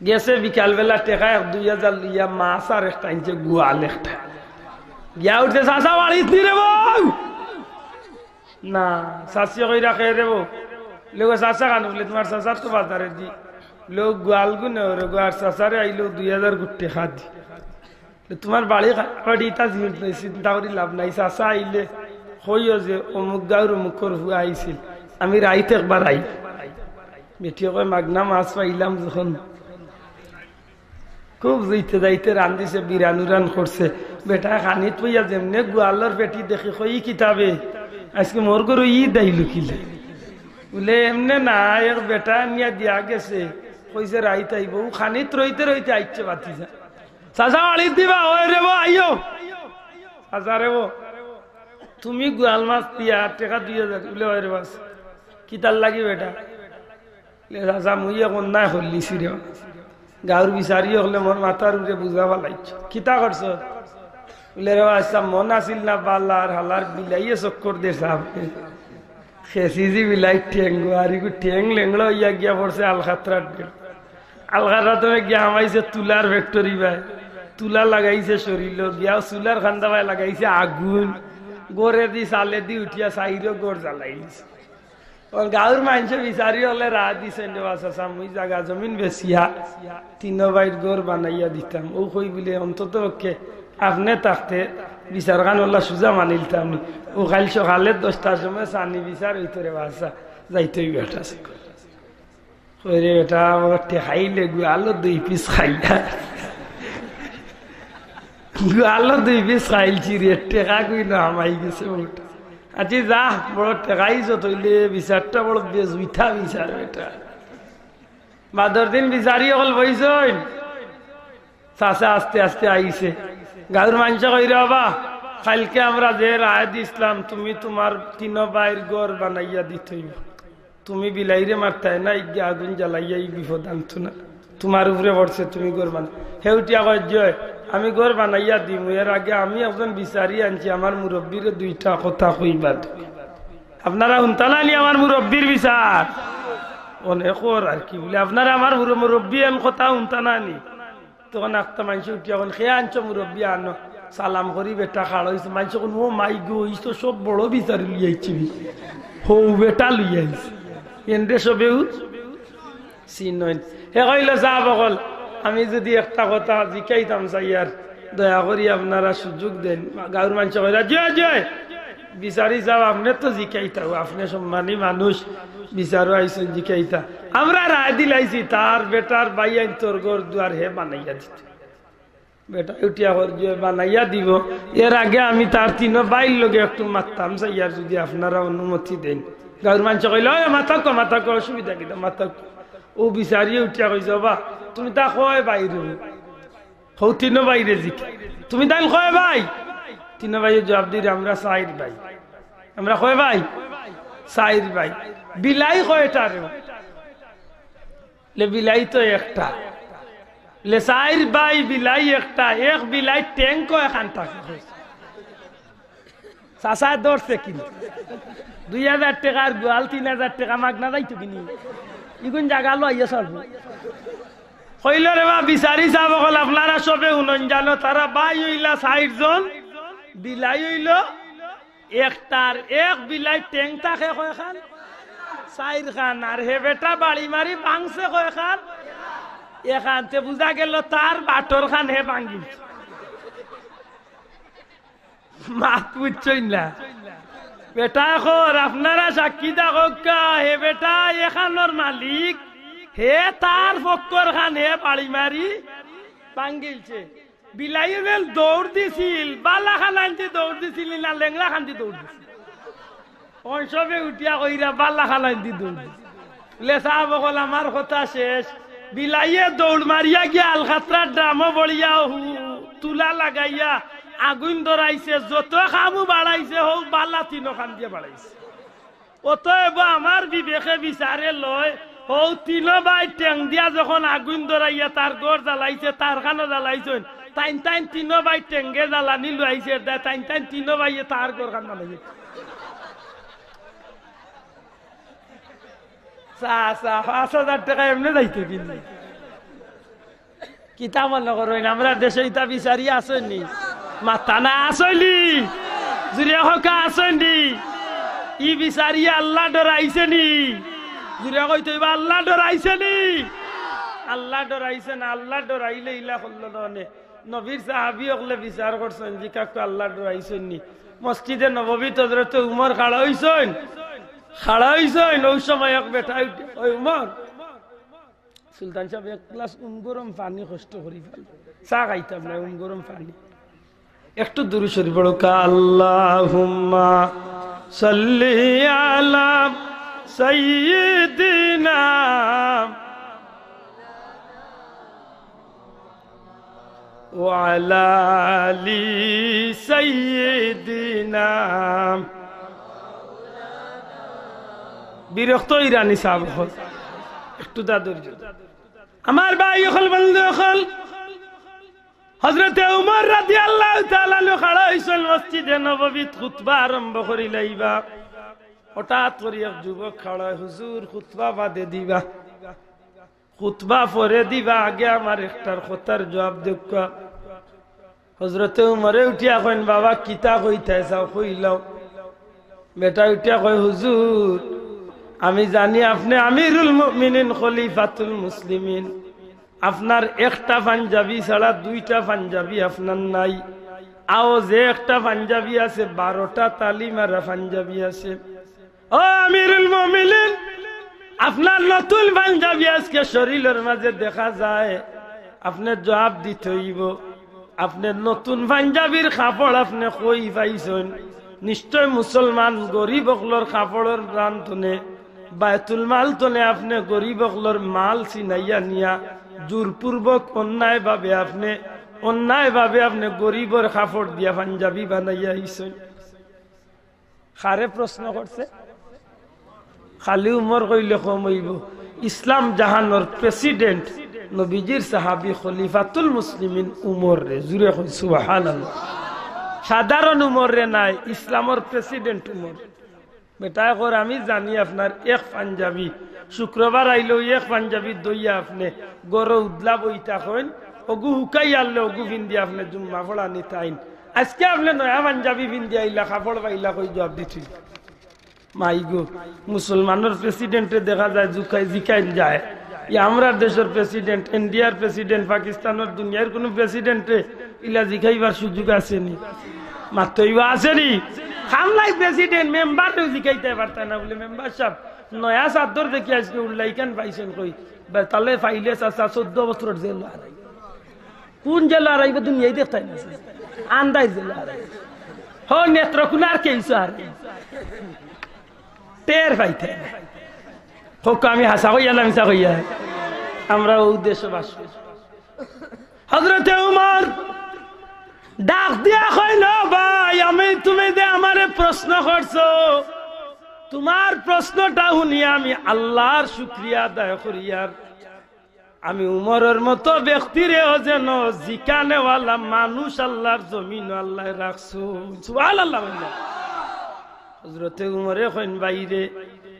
গেছে বিকালবেলা টেকা এক দুই হাজার লইয়া মাছ আর একটা আনছে, গুয়াল একটা। গিয়া উঠছে, "চাচা বাড়িত নি রে বউ?" "না।" "চাচিয়ে কই রাখে রে বউ?" "লোক চাচা কানো?" বুলে, "তুমার চাচার তো বাজারে দি।" "লোক গুয়াল গুনে ওরে গো, আর চাচারে আইলো দুই হাজার গুটি টেকা দি।" "তুমার বাড়ি খা-, বাড়ি ইতা চিন-, চিন্তা করি লাভ নাই, চাচা আইলে কইও যে অমুক গাঁওর অমুকর ফুয়া আইছিল, আমি রাইত একবার আই।" বেটিয়ে কয়, "মাগনা মাছ পাইলাম যখন।" খুব যাইতে যাইতে রান্দিছে, বিরান উরান করছে। বেটা খানিত বইয়া যেমনে গুয়ালর পেটি দেখি কই, "ই কিতাবে, আইজকে মোর ঘরো ইদ আইলো কিলা?" বুলে, "এমনে না, এক বেটা নিয়া দিয়া গেছে, কইছে রাইত আইবো।" অউ খানিত রইতে রইতে আইছে ভাতিজা। "চাচা বাড়িত নি বা?" "অয় রে বউ, আইও।" "চাচা রে বউ, তুমি গুয়াল মাছ দিয়া টেকা দুই হাজার।" বুলে, "অয় রে বউ।" "কিতার লাগি বেটা?" বুলে, "চাচা, মুই এক অন্যায় করলিছি রে। গাঁওর বিচারি অকলে মোর মাথার উপরে বুঝা ফালাইছে।" "কিতা করছো?" বুলে, "রে বা, আইচ্ছা, মন আছিল না বালা, আর হালার বিলাইয়ে চক্কর দে সাব। খেসিজি বিলাইর ঠেং গো, আর ইগু ঠেং লেংড়া অইয়া গিয়া পড়ছে আলখাত্রার ঢেউ। আলখাত্রাত গিয়া হামাইছে তুলার ফ্যাক্টরি বায়, তুলা লাগাইছে শরীলো, গিয়া চুলার কান্দা বায় লাগাইছে আগুন, ঘরেদি চালেদি উঠিয়া চাইরো ঘর জ্বালাইছে।" অউ গাঁওর মানষে বিচারি অকলে রায় দিছইন, "রে বা চাচা, মুই জাগা জমিন বেচিয়া তিনো ভাইর ঘর বানাইয়া দিতাম।" অউ কই বুলে, "অন্তত পক্ষে আপনে থাকতে বিচারখান অলা সুজা মানিলতাম নি।" অউ কাইল সকালে দশটার সময় সানি বিচার অইতো রে বা চাচা, যাইতে অইবো বেটা। কই রে বেটা, আমার টেকাইলে গুয়ালো দুই পিস খাইলা। গুয়ালো দুই পিস খাইলছি রে, টেকা কই না হামাই গেছে বুলে। আচ্ছা যা, বড় টেকাই যত অইলে বিচারটা বড় বেজুইতা বিচার বেটা। বাদর দিন বিচারি অকল বইছইন। চাচা আস্তে আস্তে আইছে। গাঁওর মানষে কইরা, "বাবা, কাইলকে আমরা যে রায় দিছলাম, তুমি তুমার তিনো ভাইর ঘর বানাইয়া দিতে অইবো।" তুমি বিলাইরে মারতায় না, ইগিয়ে আগুন জ্বালাইয়া ই বিপদ আনতো না। তুমার উপরে পড়ছে, তুমি ঘর বানা। হে উঠিয়া কয়, "জি অয়, আমি ঘর বানাইয়া দিমু, এর আগে আমি একজন বিচারি আনছি, আমার মুরব্বিরে দুইটা কথা কইবার। আপনারা হুনতা না নি আমার মুরব্বির বিচার?" অনেকর আর কি বুলে, "আপনারা আমার মুর-, মুরব্বি এন কথা হুনতা না নি?" তখন একটা মানষে উঠিয়া কইন, "কে আনছো মুরব্বি আনো।" সালাম করি বেটা খাড়া অইছে। মানষে কইন, "ও মাই গো, ই তো সব বড় বিচারি লইয়া আইছে রে। হউ বেটা লইয়া আইছে।" এনরে সবেউ চিনইন। হে কইলো, "সাব অকল, আমি যুদি একটা কথা জিকাইতাম চাইয়ার, দয়া করি আপনারা সুযোগ দেইন।" গাঁওর মানষে কইলা, "জি অয়, জি অয়, বিচারি সাব, আপনে তো জিকাইতাউ, আপনে সম্মানী মানুষ, বিচারো আইছইন জিকাইতা। আমরা রায় দিলাইছি, তার বেটার ভাইয়াইন্তর ঘর দুয়ার হে বানাইয়া দিতো।" বেটা উঠিয়া কর যে বানাইয়া দিবো, এর আগে আমি তার তিনো ভাইর লগে একটু মাততাম চাইয়ার, যুদি আপনারা অনুমতি দেইন। গাঁওর মানষে কইলা, "অয়, মাতউক্কা, মাতউক্কা, অসুবিধা কিতা, মাতউক্কা।" অউ বিচারিয়ে উঠিয়া কইছে, "ওবা, তুমি তা কয় ভাই রে?" হউ তিনো ভাইরে জিকায়, "তুমি তাইন কয় ভাই?" তিনো ভাইয়ে জুয়াব দিরা, "আমরা চাইর ভাই।" "আমরা কয় ভাই?" "চাইর ভাই।" "বিলাই কয়টা রে?" লে, "বিলাই তো একটা।" লে, "চাইর ভাই, বিলাই একটা, এক বিলাইর ঠেং কয়খান থাকে?" চাচায় ধরছে কিন্তু। দুই হাজার টেকার গুয়াল, তিন হাজার টেকা মাগনা যাইতো কিনি? ইগুন জাগা লইয়া চলবো। কইলো, "রে বা, বিচারি সাব অকল, আপনারা সবে হুনইন জানো, তারা ভাই অইলা চাইরজন, বিলাই অইলো একটার, এক বিলাইর ঠেং থাকে কয়খান?" চাইর খান, আর হে বেটা বাড়ি মারি ভাঙছে কয় খান? এখানতে বুঝা গেল তার বাটর খান হে ভাঙিল। মাত বুঝছইন না? বেটা কর, আপনারা সাক্ষী থাকউক্কা, হে বেটা এখানর মালিক, হে তার ফক্কর খান হে বাড়ি মারি ভাঙিলছে। বিলাইয়ে বেল দৌড় দিছিল, বালা খানাইন্দি দৌড় দিছিল না লেংলা খান্দি দৌড় দিছিল? অন সবে উঠিয়া কইরা বালা খানাইন্দি দৌড় দিছিল। লে সাব অকল, আমার কথা শেষ। বিলাইয়ে দৌড় মারিয়া গিয়া আলখাত্রার ড্রামো বড়িয়া হু-, তুলা লাগাইয়া আগুইন ধরাইছে, যত খামু বাড়াইছে, হউ বালা তিনো খান দিয়া বাড়াইছে। অতএব আমার বিবেকে বিচারে লয়, হউ তিনো ভাই টেং দিয়া যখন আগুইন ধরাইয়া তার ঘর জ্বালাইছে, তার খানো জ্বালাইছইন, তাইন তাইন তিনো ভাই টেঙ্গে জ্বালানি লইছে, এর দায় তাইন তাইন তিনো ভাইয়ে তার ঘর খান বানাইছে। চা, চা, পাঁচ হাজার টেকা এমনে যাইতো কিন্তু। কিতা মনে করইন, আমরার দেশো ইতা বিচারি আছইন নি? মাত্তা না আছইন নি? জুরে কউক্কা আছইন নি? ই বিচারি আল্লা ডরাইছে নি? জুরে কইতো অইবো, আল্লা ডরাইছে নি? আল্লা ডরাইছে না, আল্লা ডরাইলে ইলা করলো না অনে। নবীর সাহাবি অকলে বিচার করছইন, জিকাউক্কা আল্লা ডরাইছইন নি? মসজিদে নববীত হজরতে উমর খাড়া অইছইন, খাড়া অইছইন, অউ সময় এক বেটায় উঠি, "ওই উমর, সুলতান সাব, এক গ্লাস উম গরম পানি কষ্ট করি ফাল, চা খাইতাম না, উম গরম পানি।" একটু দুরুদ শরিফ পড়উক্কা, আল্লাহুম্মা সাল্লি আলা সাইয়্যিদিনা ওয়া আলা আলি সাইয়্যিদিনা। বিরক্ত ইরানি সাব অকল, একটু দা ধৈর্য। আমার ভাই অকল, বন্ধু অকল, হজরতে উমর রাদিয়াল্লাহু তাআলা আনহু খাড়া অইছইন মসজিদে নববীত, খুতবা আরম্ভ করিলাইবা। হঠাৎ করি এক যুবক খাড়া অয়, "হুজুর, খুতবা বাদে দিবা।" খুতবা পরে দিবা, আগে আমার একটার কথার জুয়াব দেউক্কা। হজরতে উমরে উঠিয়া কইন, "বাবা, কিতা কইতায় চাও, কইলাও।" বেটায় উঠিয়া কয়, "হুজুর, আমি জানি আপনে আমিরুল মুমিনিন, খলিফাতুল মুসলিমিন। আপনার একটা পাঞ্জাবি ছাড়া দুইটা পাঞ্জাবি আপনার নাই। আও যে একটা পাঞ্জাবি আছে, বারোটা তালি মারা পাঞ্জাবি আছে।" ও আমিরুল মুমিনিন, আপনার নতুন পাঞ্জাবি আজকে শরীলর মাঝে দেখা যায়, আপনে জুয়াব দিতে অইবো। আপনে নতুন পাঞ্জাবির কাপড় আপনে কই পাইছইন? নিশ্চয় মুসলমান গরিব অকলর কাপড়র দান থনে, বায়তুল মাল থনে আপনে গরিব অকলর মাল ছিনাইয়া নিয়া জোরপূর্বক অন্যায়ভাবে আপনে, অন্যায়ভাবে আপনে গরিবর কাপড় দিয়া পাঞ্জাবি বানাইয়া আইছইন। কারে প্রশ্ন করছে? খালি উমর কইলে কম অইবো? ইসলাম জাহানর প্রেসিডেন্ট, নবীজির সাহাবি, খলিফাতুল মুসলিমিন উমররে। জুরে কই সুবহানাল্লাহ। সাধারণ উমররে নায়, ইসলামর প্রেসিডেন্ট উমর। বেটায় কর, "আমি জানি আপনার এক পাঞ্জাবি, শুক্রবার আইলে অউ এক পাঞ্জাবি দইয়া আপনে ঘরো উদলা বই থাকইন, অগু হুকাই আনলে অগু ফিন্দি আপনে জুম্মা পড়ানি তাইন।" আজকে আপনে নয়া পাঞ্জাবি ফিন্দি আইলা, কাপড় পাইলা কই জুয়াব দিছিল? মাই গো, মুসলমানর প্রেসিডেন্টে দেখা যায় জুকাই জিকাইন যায়। ই আমরার দেশর প্রেসিডেন্ট, ইন্ডিয়ার প্রেসিডেন্ট, পাকিস্তানর, দুনিয়ার কুনু প্রেসিডেন্টে ইলা জিকাইবার সুযোগ আছে নি? মাত্তইবা আছে নি? খামলাই প্রেসিডেন্ট মেম্বাররেও জিকাইতায় পারতা না বুলে, "মেম্বার সাব, নয়া চাদর দেখি আজকে উল্লাইকান পাইছইন কই?" বা তালে পাইলে চাচা চৌদ্দ বছরর জেল আর কুন জেল আর আইবো দুনিয়ায় দেখতায় না। আন্দাজ জেল আর হো নেত্রকোনা আর কেইসো আর টের পাইতে। হোক আমি হাছা কইয়া না মিছা কইয়া? আমরা অউ দেশো বাস করি। হজরতে উমর ডাক দিয়া কইন, "ও ভাই, আমি, তুমি যে আমারে প্রশ্ন করছো, তুমার প্রশ্নটা হুনিয়া আমি আল্লার শুকরিয়া আদায় করিয়ার।" আমি উমরর মতো ব্যক্তিরেও যেন জিকানেওয়ালা মানুষ আল্লার জমিনো আল্লায় রাখছইন। সুবহানাল্লাহ বললা। হজরতে উমরে কইন, "ভাইরে,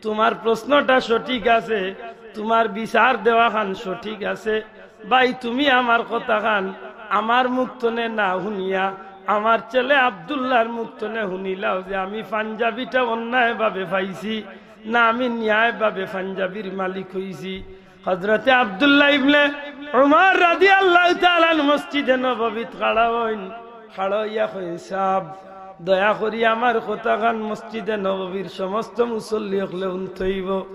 তুমার প্রশ্নটা সঠিক আছে, তুমার বিচার দেওয়া খান সঠিক আছে। ভাই, তুমি আমার কথা খান আমার মুখ তনে না হুনিয়া আমার ছেলে আব্দুল্লাহর মুখ তনে হুনিলাও যে আমি পাঞ্জাবিটা অন্যায়ভাবে পাইছি।" না আমি ন্যায়ভাবে পাঞ্জাবির মালিক অইছি? হযরতে আব্দুল্লাহ ইবনে উমর রাদিয়াল্লাহু তাআলা আনহু মসজিদে নববীত খাড়া অইন, খাড়া অইয়া কইন, "সাব, দয়া করি আমার কথাখান মসজিদে নববীর সমস্ত মুসল্লি অকলে হুনতইবো।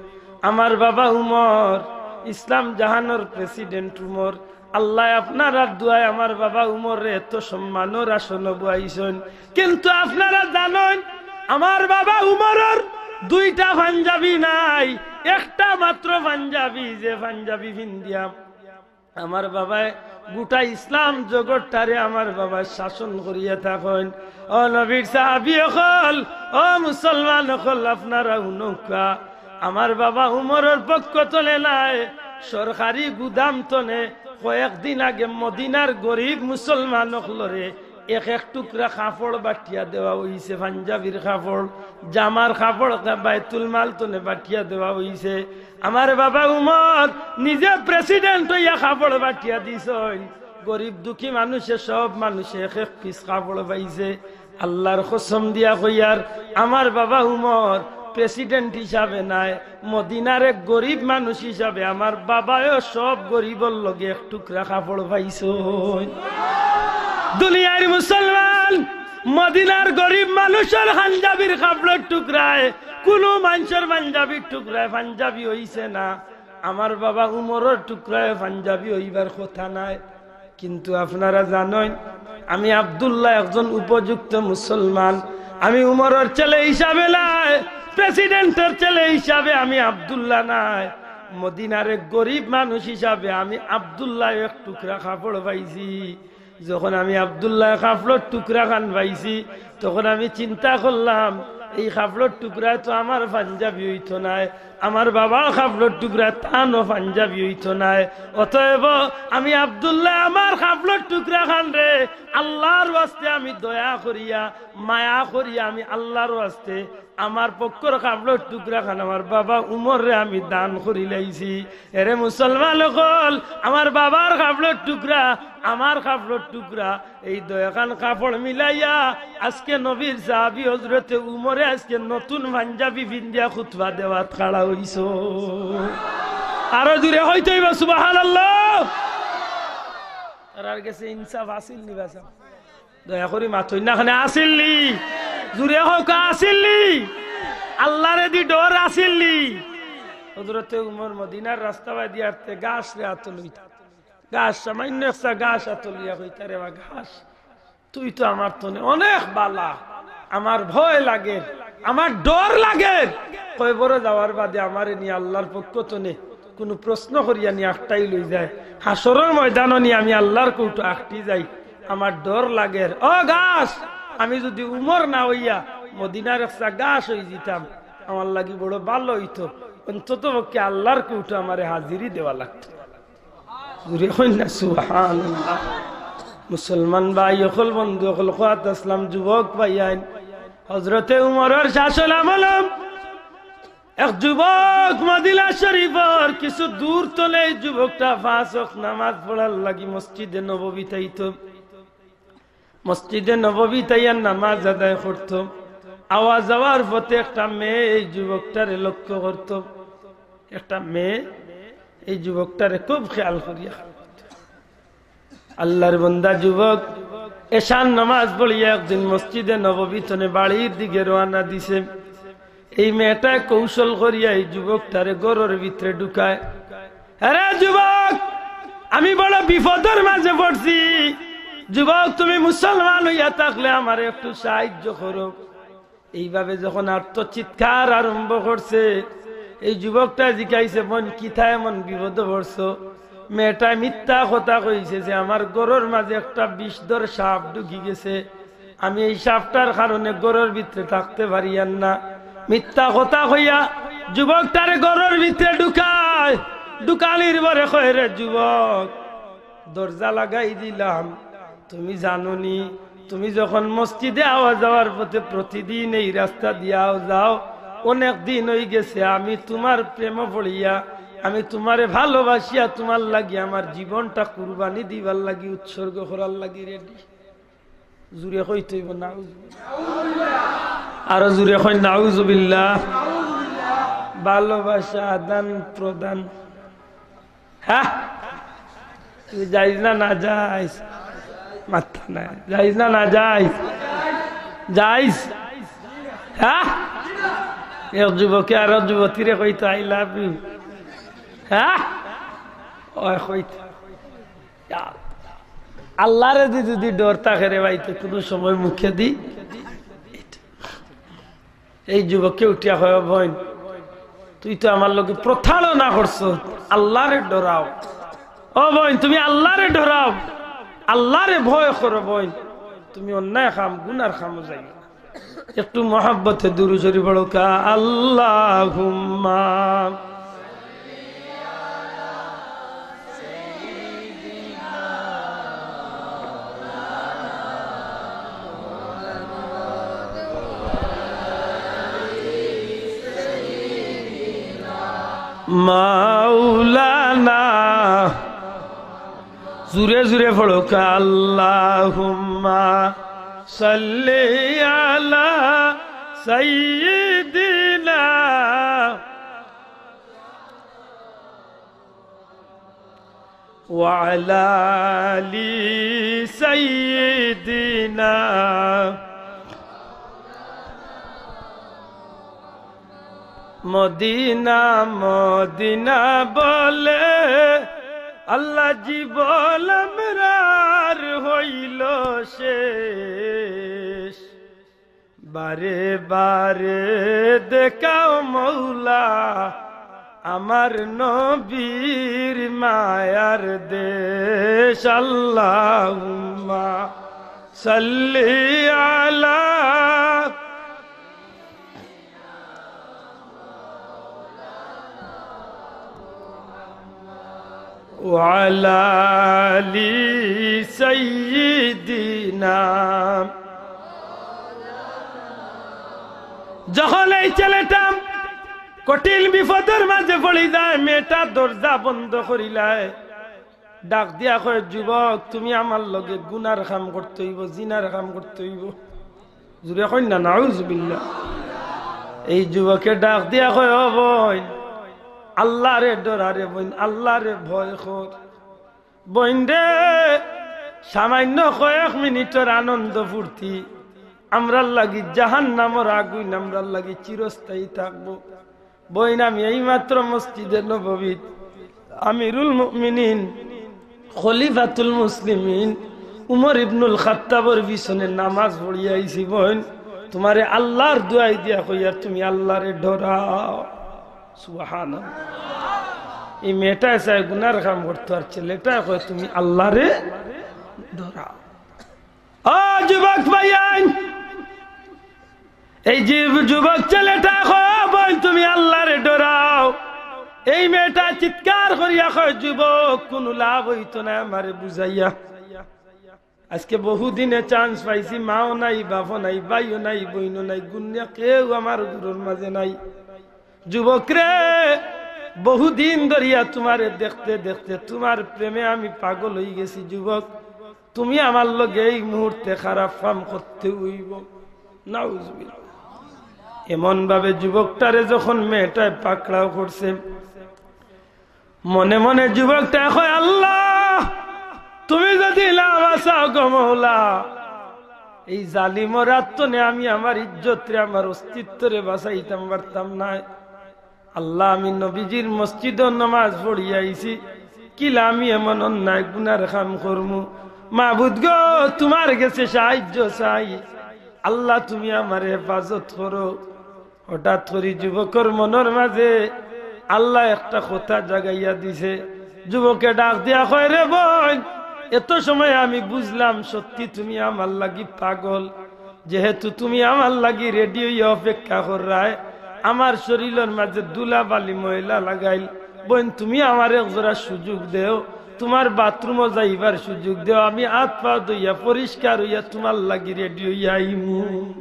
আমার বাবা উমর ইসলাম জাহানর প্রেসিডেন্ট উমর, আল্লায় আপনারার দোয়ায় আমার বাবা উমররে এত সম্মানর আসনো বওয়াইছইন। কিন্তু আপনারা জানইন, আমার বাবা উমরর দুইটা পাঞ্জাবি নাই, একটা মাত্র পাঞ্জাবি, যে পাঞ্জাবি পিন্দিয়া আমার বাবায় গোটা ইসলাম জগৎটারে আমার বাবায় শাসন করিয়া থাকইন।" ও নবীর সাহাবী অকল, ও মুসলমান অকল, আপনারা হুনউক্কা, আমার বাবা উমরর পক্ষ তনে নায়, সরকারি গুদাম তনে কয়েকদিন আগে মদিনার গরিব মুসলমান অকলরে এক এক টুকরা কাপড় বাটিয়া দেওয়া অইছে, পাঞ্জাবির কাপড়, জামার কাপড়, বাইতুল মাল তনে বাটিয়া দেওয়া অইছে। আমার বাবা উমর নিজে প্রেসিডেন্ট অইয়া কাপড় বাটিয়া দিছইন। গরিব দুঃখী মানুষে, সব মানুষে এক এক পিস কাপড় পাইছে। আল্লার কসম দিয়া কইয়ার, আমার বাবা উমর প্রেসিডেন্ট হিসাবে নায়, মদিনার এক গরিব মানুষ হিসাবে আমার বাবায়ও সব গরিবর লগে এক টুকরা কাপড় পাইছইন। দুনিয়ার মুসলমান, মদিনার গরিব মানুষর পাঞ্জাবির কাপড়র টুকরায় কুনু মানষর পাঞ্জাবির টুকরায় পাঞ্জাবি অইছে না, আমার বাবা উমরর টুকরায় পাঞ্জাবি অইবার কথা নায়। কিন্তু আপনারা জানইন, আমি আব্দুল্লাহ একজন উপযুক্ত মুসলমান। আমি উমরর ছেলে হিসাবে নায়, প্রেসিডেন্টর ছেলে হিসাবে আমি আব্দুল্লাহ নায়। মদিনার এক গরিব মানুষ হিসাবে আমি আব্দুল্লাহ এক টুকরা কাপড় পাইছি। যখন আমি আব্দুল্লাহ কাপড়র টুকরা খান পাইছি, তখন আমি চিন্তা করলাম, এই কাপড়র টুকরায় তো আমার পাঞ্জাবি অইতো নায়, আমার বাবার কাপড়র টুকরায় তানও পাঞ্জাবি অইতো নায়। অতএব আমি আব্দুল্লাহ আমার কাপড়র টুকরা খানরে আল্লার ওয়াস্তে আমি দয়া করিয়া, মায়া করিয়া আমি আল্লার ওয়াস্তে আমার পক্ষর কাপড়র টুকরা খান আমার বাবা উমররে আমি দান করিলাইছি। এরে মুসলমান অকল, আমার বাবার কাপড়র টুকরা, আমার কাপড়র টুকরা, এই দুইখান কাপড় মিলাইয়া আজকে নবীর সাহাবী হযরতে উমরে আজকে নতুন পাঞ্জাবি পিন্দিয়া খুতবা দেওয়াত খাড়া অইছইন। আরো জুরে কইতে অইবো সুবহানাল্লাহ। আর আর গেছে ইনসাফ আছিল নি বাসা? দয়া করি মাতইন না, খানে আছিল নি? জুরে কউক্কা, আছিল নি? আল্লারে দি ডর আছিল নি? হযরতে উমর মদিনার রাস্তা বায়দি আরতে গাছরে আতো লইতা। গাছ, সামান্য একটা গাছ আতো লইয়া কইতা, "রে বা গাছ, তুই তো আমার তনে অনেক বালা, আমার ভয় লাগের, আমার ডর লাগের, কবরো যাওয়ার বাদে আমারে নি আল্লার পক্ষ তনে কুনু প্রশ্ন করিয়া নি আটকাই লই যায়, হাশরর ময়দানো নি আমি আল্লার কোর্টো আটকি যাই, আমার ডর লাগের। ও গাছ, আমি যুদি উমর না অইয়া মদিনার একটা গাছ অইযিতাম, আমার লাগি বড় ভালা অইতো, অন্তত পক্ষে আল্লার কোর্টো আমারে হাজিরি দেওয়া লাগতো।" জুরে কইন না সুবহানাল্লাহ। মুসলমান ভাই অকল, বন্ধু অকল, কওয়াত আছলাম, যুবক ভাইয়াইন, হযরতে উমরর শাসন আমলো এক যুবক মদিনা শরীফর কিছু দূর তনে যুবকটা পাঁচ ওয়াক্ত নামাজ পড়ার লাগি মসজিদে নববীত আইতো। মসজিদে নববীত আইয়া নামাজ আদায় করতো। আওয়া যাওয়ার পথে একটা মেয়ে এই যুবকটারে লক্ষ্য করতো। একটা মেয়ে এই যুবকটারে খুব খেয়াল করিয়া। আল্লার বন্দা যুবক এশার নামাজ পড়িয়া একদিন মসজিদে নববী তনে বাড়ির দিকে রওয়ানা দিছে। এই মেয়েটায় কৌশল করিয়া এই যুবকটারে ঘরর ভিতরে ঢুকায়। "আরে যুবক, আমি বড় বিপদর মাঝে পড়ছি, যুবক তুমি মুসলমান অইয়া থাকলে আমারে একটু সাহায্য করো।" এইভাবে যখন আর্তচিৎকার আরম্ভ করছে, এই যুবকটায় জিকাইছে, "বোন, কিতা এমন বিপদো পড়ছো?" মেয়েটায় মিথ্যা কথা কইছে যে, "আমার ঘরর মাঝে একটা বিষধর সাপ ঢুকি গেছে, আমি এই সাপটার কারণে ঘরর ভিতরে থাকতে পারিয়ার না।" মিথ্যা কথা কইয়া যুবকটারে ঘরর ভিতরে ঢুকায়, ঢুকানির পরে কয়, "রে যুবক, দরজা লাগাই দিলাম, তুমি জানো নি, তুমি যখন মসজিদে আওয়া যাওয়ার পথে প্রতিদিন এই রাস্তা দিয়া আও যাও, অনেক দিন অই গেছে আমি তুমার প্রেমো পড়িয়া, আমি তুমারে ভালোবাসিয়া তুমার লাগি আমার জীবনটা কুরবানি দিবার লাগি, উৎসর্গ করার লাগি রেডি।" জুরে কইতে অইবো নাউজুবিল্লাহ। আরো জুরে কইন নাউজুবিল্লাহ। ভালোবাসা আদান প্রদান। হ্যাঁ, জায়েজ না নাজায়েজ? মাথা নাই। জায়েজ না নাজায়েজ? জায়েজ। হ্যাঁ, এক যুবকে আর এক যুবতীরে কইতো "আই লাভ ইউ"। হ্যাঁ, ওই কইতো। আল্লাহরে দি যদি ডর থাকে রে ভাই, তো কোনো সময় মুখে দি। এই যুবকে উঠিয়া কয়, "বইন, তুই তো আমার লগে প্রতারণা করছো, আল্লাহরে ডরাও। ও বইন, তুমি আল্লাহরে ডরাও, আল্লাহরে ভয় করো বইন, তুমি অন্যায় কাম, গুনার কামো যাইও না।" একটু মহব্বতে দুরূদ শরীফ পড়ো কা, আল্লাহুম্মা। মাওলানা। জুরে জুরে পড়ো কা, আল্লাহুম্মা সাল্লি আলা সাইয়্যিদিনা ওয়া আলা আলি সাইয়্যিদিনা। মদিনা, মদিনা বলে আল্লাহ জীবন আমরার হইল শেষ। বারে বারে দেখাও মৌলা আমার নবীর মায়ার দেশ। আল্লাহুম্মা সাল্লি আলা ওয়ালা আলি সাইয়্যিদিনা। যখন এই ছেলেটা কঠিন বিপদর মাঝে পড়ি যায়, মেয়েটা দরজা বন্ধ করিলায়, ডাক দিয়া কয়, "যুবক, তুমি আমার লগে গুনার কাম করতে অইবো, জিনার কাম করতে অইবো।" জুরে কইন না, নাউজুবিল্লাহ। এই যুবকে ডাক দিয়া কয়, "ও বইন, আল্লাহরে ডরা রে বইন, আল্লাহরে ভয় কর।" বইন রে, সামান্য কয়েক মিনিটর আনন্দ ফুর্তি আমরার লাগি জাহান্নামর আগুইন আমরার লাগি চিরস্থায়ী থাকবো। বইন, আমি এইমাত্র মসজিদে নববীত আমিরুল মুমিনিন, খলিফাতুল মুসলিমিন উমর ইবনুল খাত্তাবর পিছনে নামাজ পড়িয়া আইছি। বইন, তুমারে আল্লাহর দোয়াই দিয়া কইয়ার, তুমি আল্লাহরে ডরাও। সুবহানাল্লাহ। এই মেয়েটায় চায় গুনার কাম করতো, আর ছেলেটায় কয়, "তুমি আল্লাহরে ডরাও।" ও যুবক ভাইয়াইন, এই যে যুবক ছেলেটা কয়, "বইন, তুমি আল্লাহরে ডরাও।" এই মেয়েটা চিৎকার করিয়া কয়, "যুবক, কুনু লাভ অইতো নায় আমারে বুঝাইয়া।" আজকে বহুদিনে chance পাইছি, মাও নাই, বাপও নাই, ভাইও নাই, বইনও নাই, গুন্নিয়া কেউ আমার ঘরর মাঝে নাই। যুবক রে, বহুদিন ধরিয়া তুমারে দেখতে দেখতে তুমার প্রেমে আমি পাগল অইগেছি। যুবক, তুমি আমার লগে এই মুহূর্তে খারাপ কাম করতে অইবো। নাউজুবিল্লাহ। এমন ভাবে যুবকটারে যখন মেয়েটায় পাকড়াও করছে, মনে মনে যুবকটায় কয়, "আল্লাহ, তুমি যদি না বাঁচাও গো মৌলা, এই জালিমর আত তনে আমি আমার ইজ্জতরে, আমার অস্তিত্বরে বাঁচাইতাম পারতাম নায়। আল্লাহ, আমি নবীজির মসজিদো নামাজ পড়িয়া আইছি, কিলা আমি এমন অন্যায় গুনার কাম করমু? মাবুদ গো, তুমার গেছে সাহায্য চাই, আল্লাহ, তুমি আমারে হেফাজত করো।" হঠাৎ করি যুবকর মনর মাঝে আল্লায় একটা কথা জাগাইয়া দিছে। যুবকে ডাক দিয়া কয়, "রে বইন, এত সময় আমি বুঝলাম সত্যি তুমি আমার লাগি পাগল। যেহেতু তুমি আমার লাগি ready অইয়া অপেক্ষা কররায়, আমার শরীলর মাঝে ধুলাবালি ময়লা লাগাইল। বইন, তুমি আমারে এক জোড়া সুযোগ দেও, তুমার বাথরুমো যাইবার সুযোগ দেও, আমি আত পাও ধইয়া পরিষ্কার অইয়া তুমার লাগি ready অইয়া আইমু।"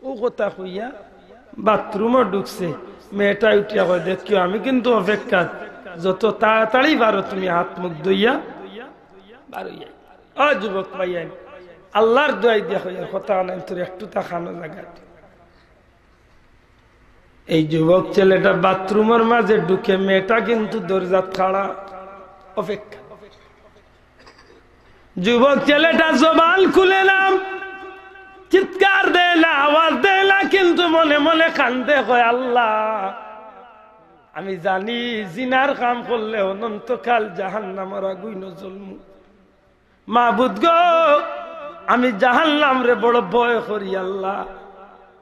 অউ কথা কইয়া বাথরুমো ঢুকছে। মেয়েটায় উঠিয়া কয়, "দেখিও, আমি কিন্তু অপেক্ষাত, যত তাড়াতাড়ি পারো তুমি আত মুখ ধইয়া বারইয়া।" ও যুবক ভাইয়াইন, আল্লাহর দোয়াই দিয়া কইয়ার, কথা নাই তোর একটু তা খানো জাগাত। এই যুবক ছেলেটা বাথরুমর মাঝে ঢুকে, মেয়েটা কিন্তু দরজাত খাড়া, অপেক্ষা। যুবক ছেলেটা জবান খুলে না, চিৎকার দেয় না, আওয়াজ দেয় না, কিন্তু মনে মনে কান্দে, কয়, "আল্লাহ, আমি জানি জিনার কাম করলে অনন্তকাল জাহান্নামর আগুইনো জ্বলমু। মাবুদ গো, আমি জাহান্নামরে বড় ভয় করি আল্লাহ।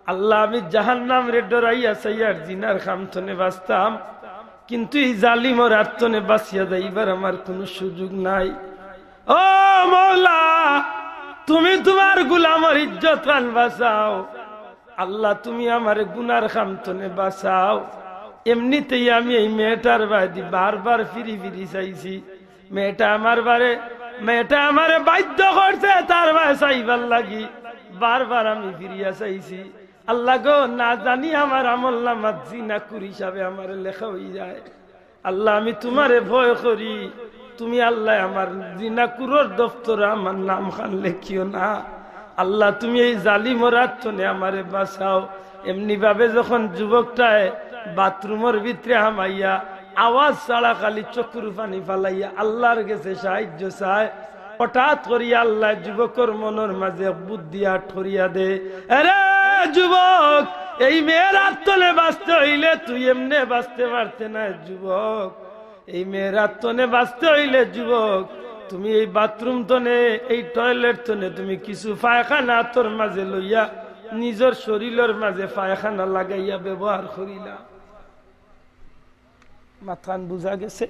আল্লাহ, আমি জাহান্নামরে ডরাইয়া চাই আর জিনার কাম তনে বাঁচতাম, কিন্তু এই জালিমর আত তনে বাঁচিয়া যাইবার আমার কুনু সুযোগ নাই। ও মওলা, তুমি তুমার গুলামর ইজ্জত পান বাঁচাও। আল্লাহ, তুমি আমারে গুনার কাম তনে বাঁচাও।" এমনিতেই আমি এই মেয়েটার বায়দি বারবার ফিরি ফিরি চাইছি। মেয়েটা আমার বারে, মেয়েটা আমারে বাধ্য করছে তার বায় চাইবার লাগি। বারবার আমি ফিরিয়া চাইছি। আল্লাহ গো, না জানি আমার আমল নামাত জিনাকুর হিসাবে আমারে লেখা অই যায়। আল্লাহ, আমি তুমারে ভয় করি, তুমি আল্লাহ আমার জিনাকুরর দফতরে আমার নাম খান লেখিও না। আল্লাহ, তুমি এই জালিমর আত তনে আমারে বাঁচাও। এমনি ভাবে যখন যুবকটায় বাথরুমর ভিতরে হামাইয়া আওয়াজ ছাড়া খালি চকুর পানি ফালাইয়া আল্লাহর গেছে সাহায্য চায়, হঠাৎ করিয়া আল্লাহ যুবকর মনর মাঝে এক বুদ্ধি আট করিয়া দে, "এরে যুবক, এই মেয়ের আত তনে বাঁচতে অইলে তুই এমনে বাঁচতে পারতে না যুবক। এই মেয়ের আত তনে বাঁচতে অইলে যুবক, তুমি এই বাথরুম তনে, এই টয়লেট তনে তুমি কিছু পায়খানা আতর মাঝে লইয়া নিজর শরীলর মাঝে পায়খানা লাগাইয়া ব্যবহার করিলা।" মাতখান বুঝা গেছে?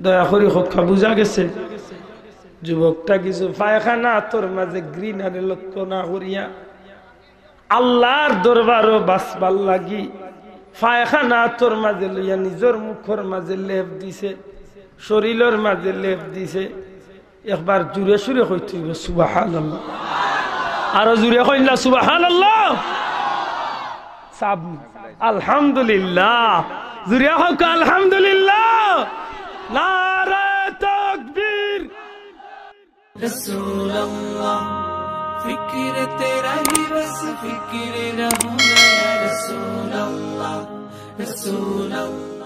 দয়া করি কউক্কা, বুঝা গেছে? যুবকটা কিছু পায়খানা আতর মাঝে ঘৃণারে লক্ষ্য না করিয়া আল্লাহর দরবারো বাঁচবার লাগি পায়খানা আতর মাঝে লইয়া নিজর মুখর মাঝে লেপ দিছে, শরীলর মাঝে লেপ দিছে। একবার জুরে সুরে কইতে অইবো, "সুবহানাল্লাহ।" আরো জুরে কইন না, "সুবহানাল্লাহ।" সাব, আলহামদুলিল্লাহ। জুরে কউক্কা, "আলহামদুলিল্লাহ।" নারায়ে তাকবীর। رسول اللہ، فکر تیرا ہی بس فکر رہوں میں، یا رسول اللہ، رسول اللہ۔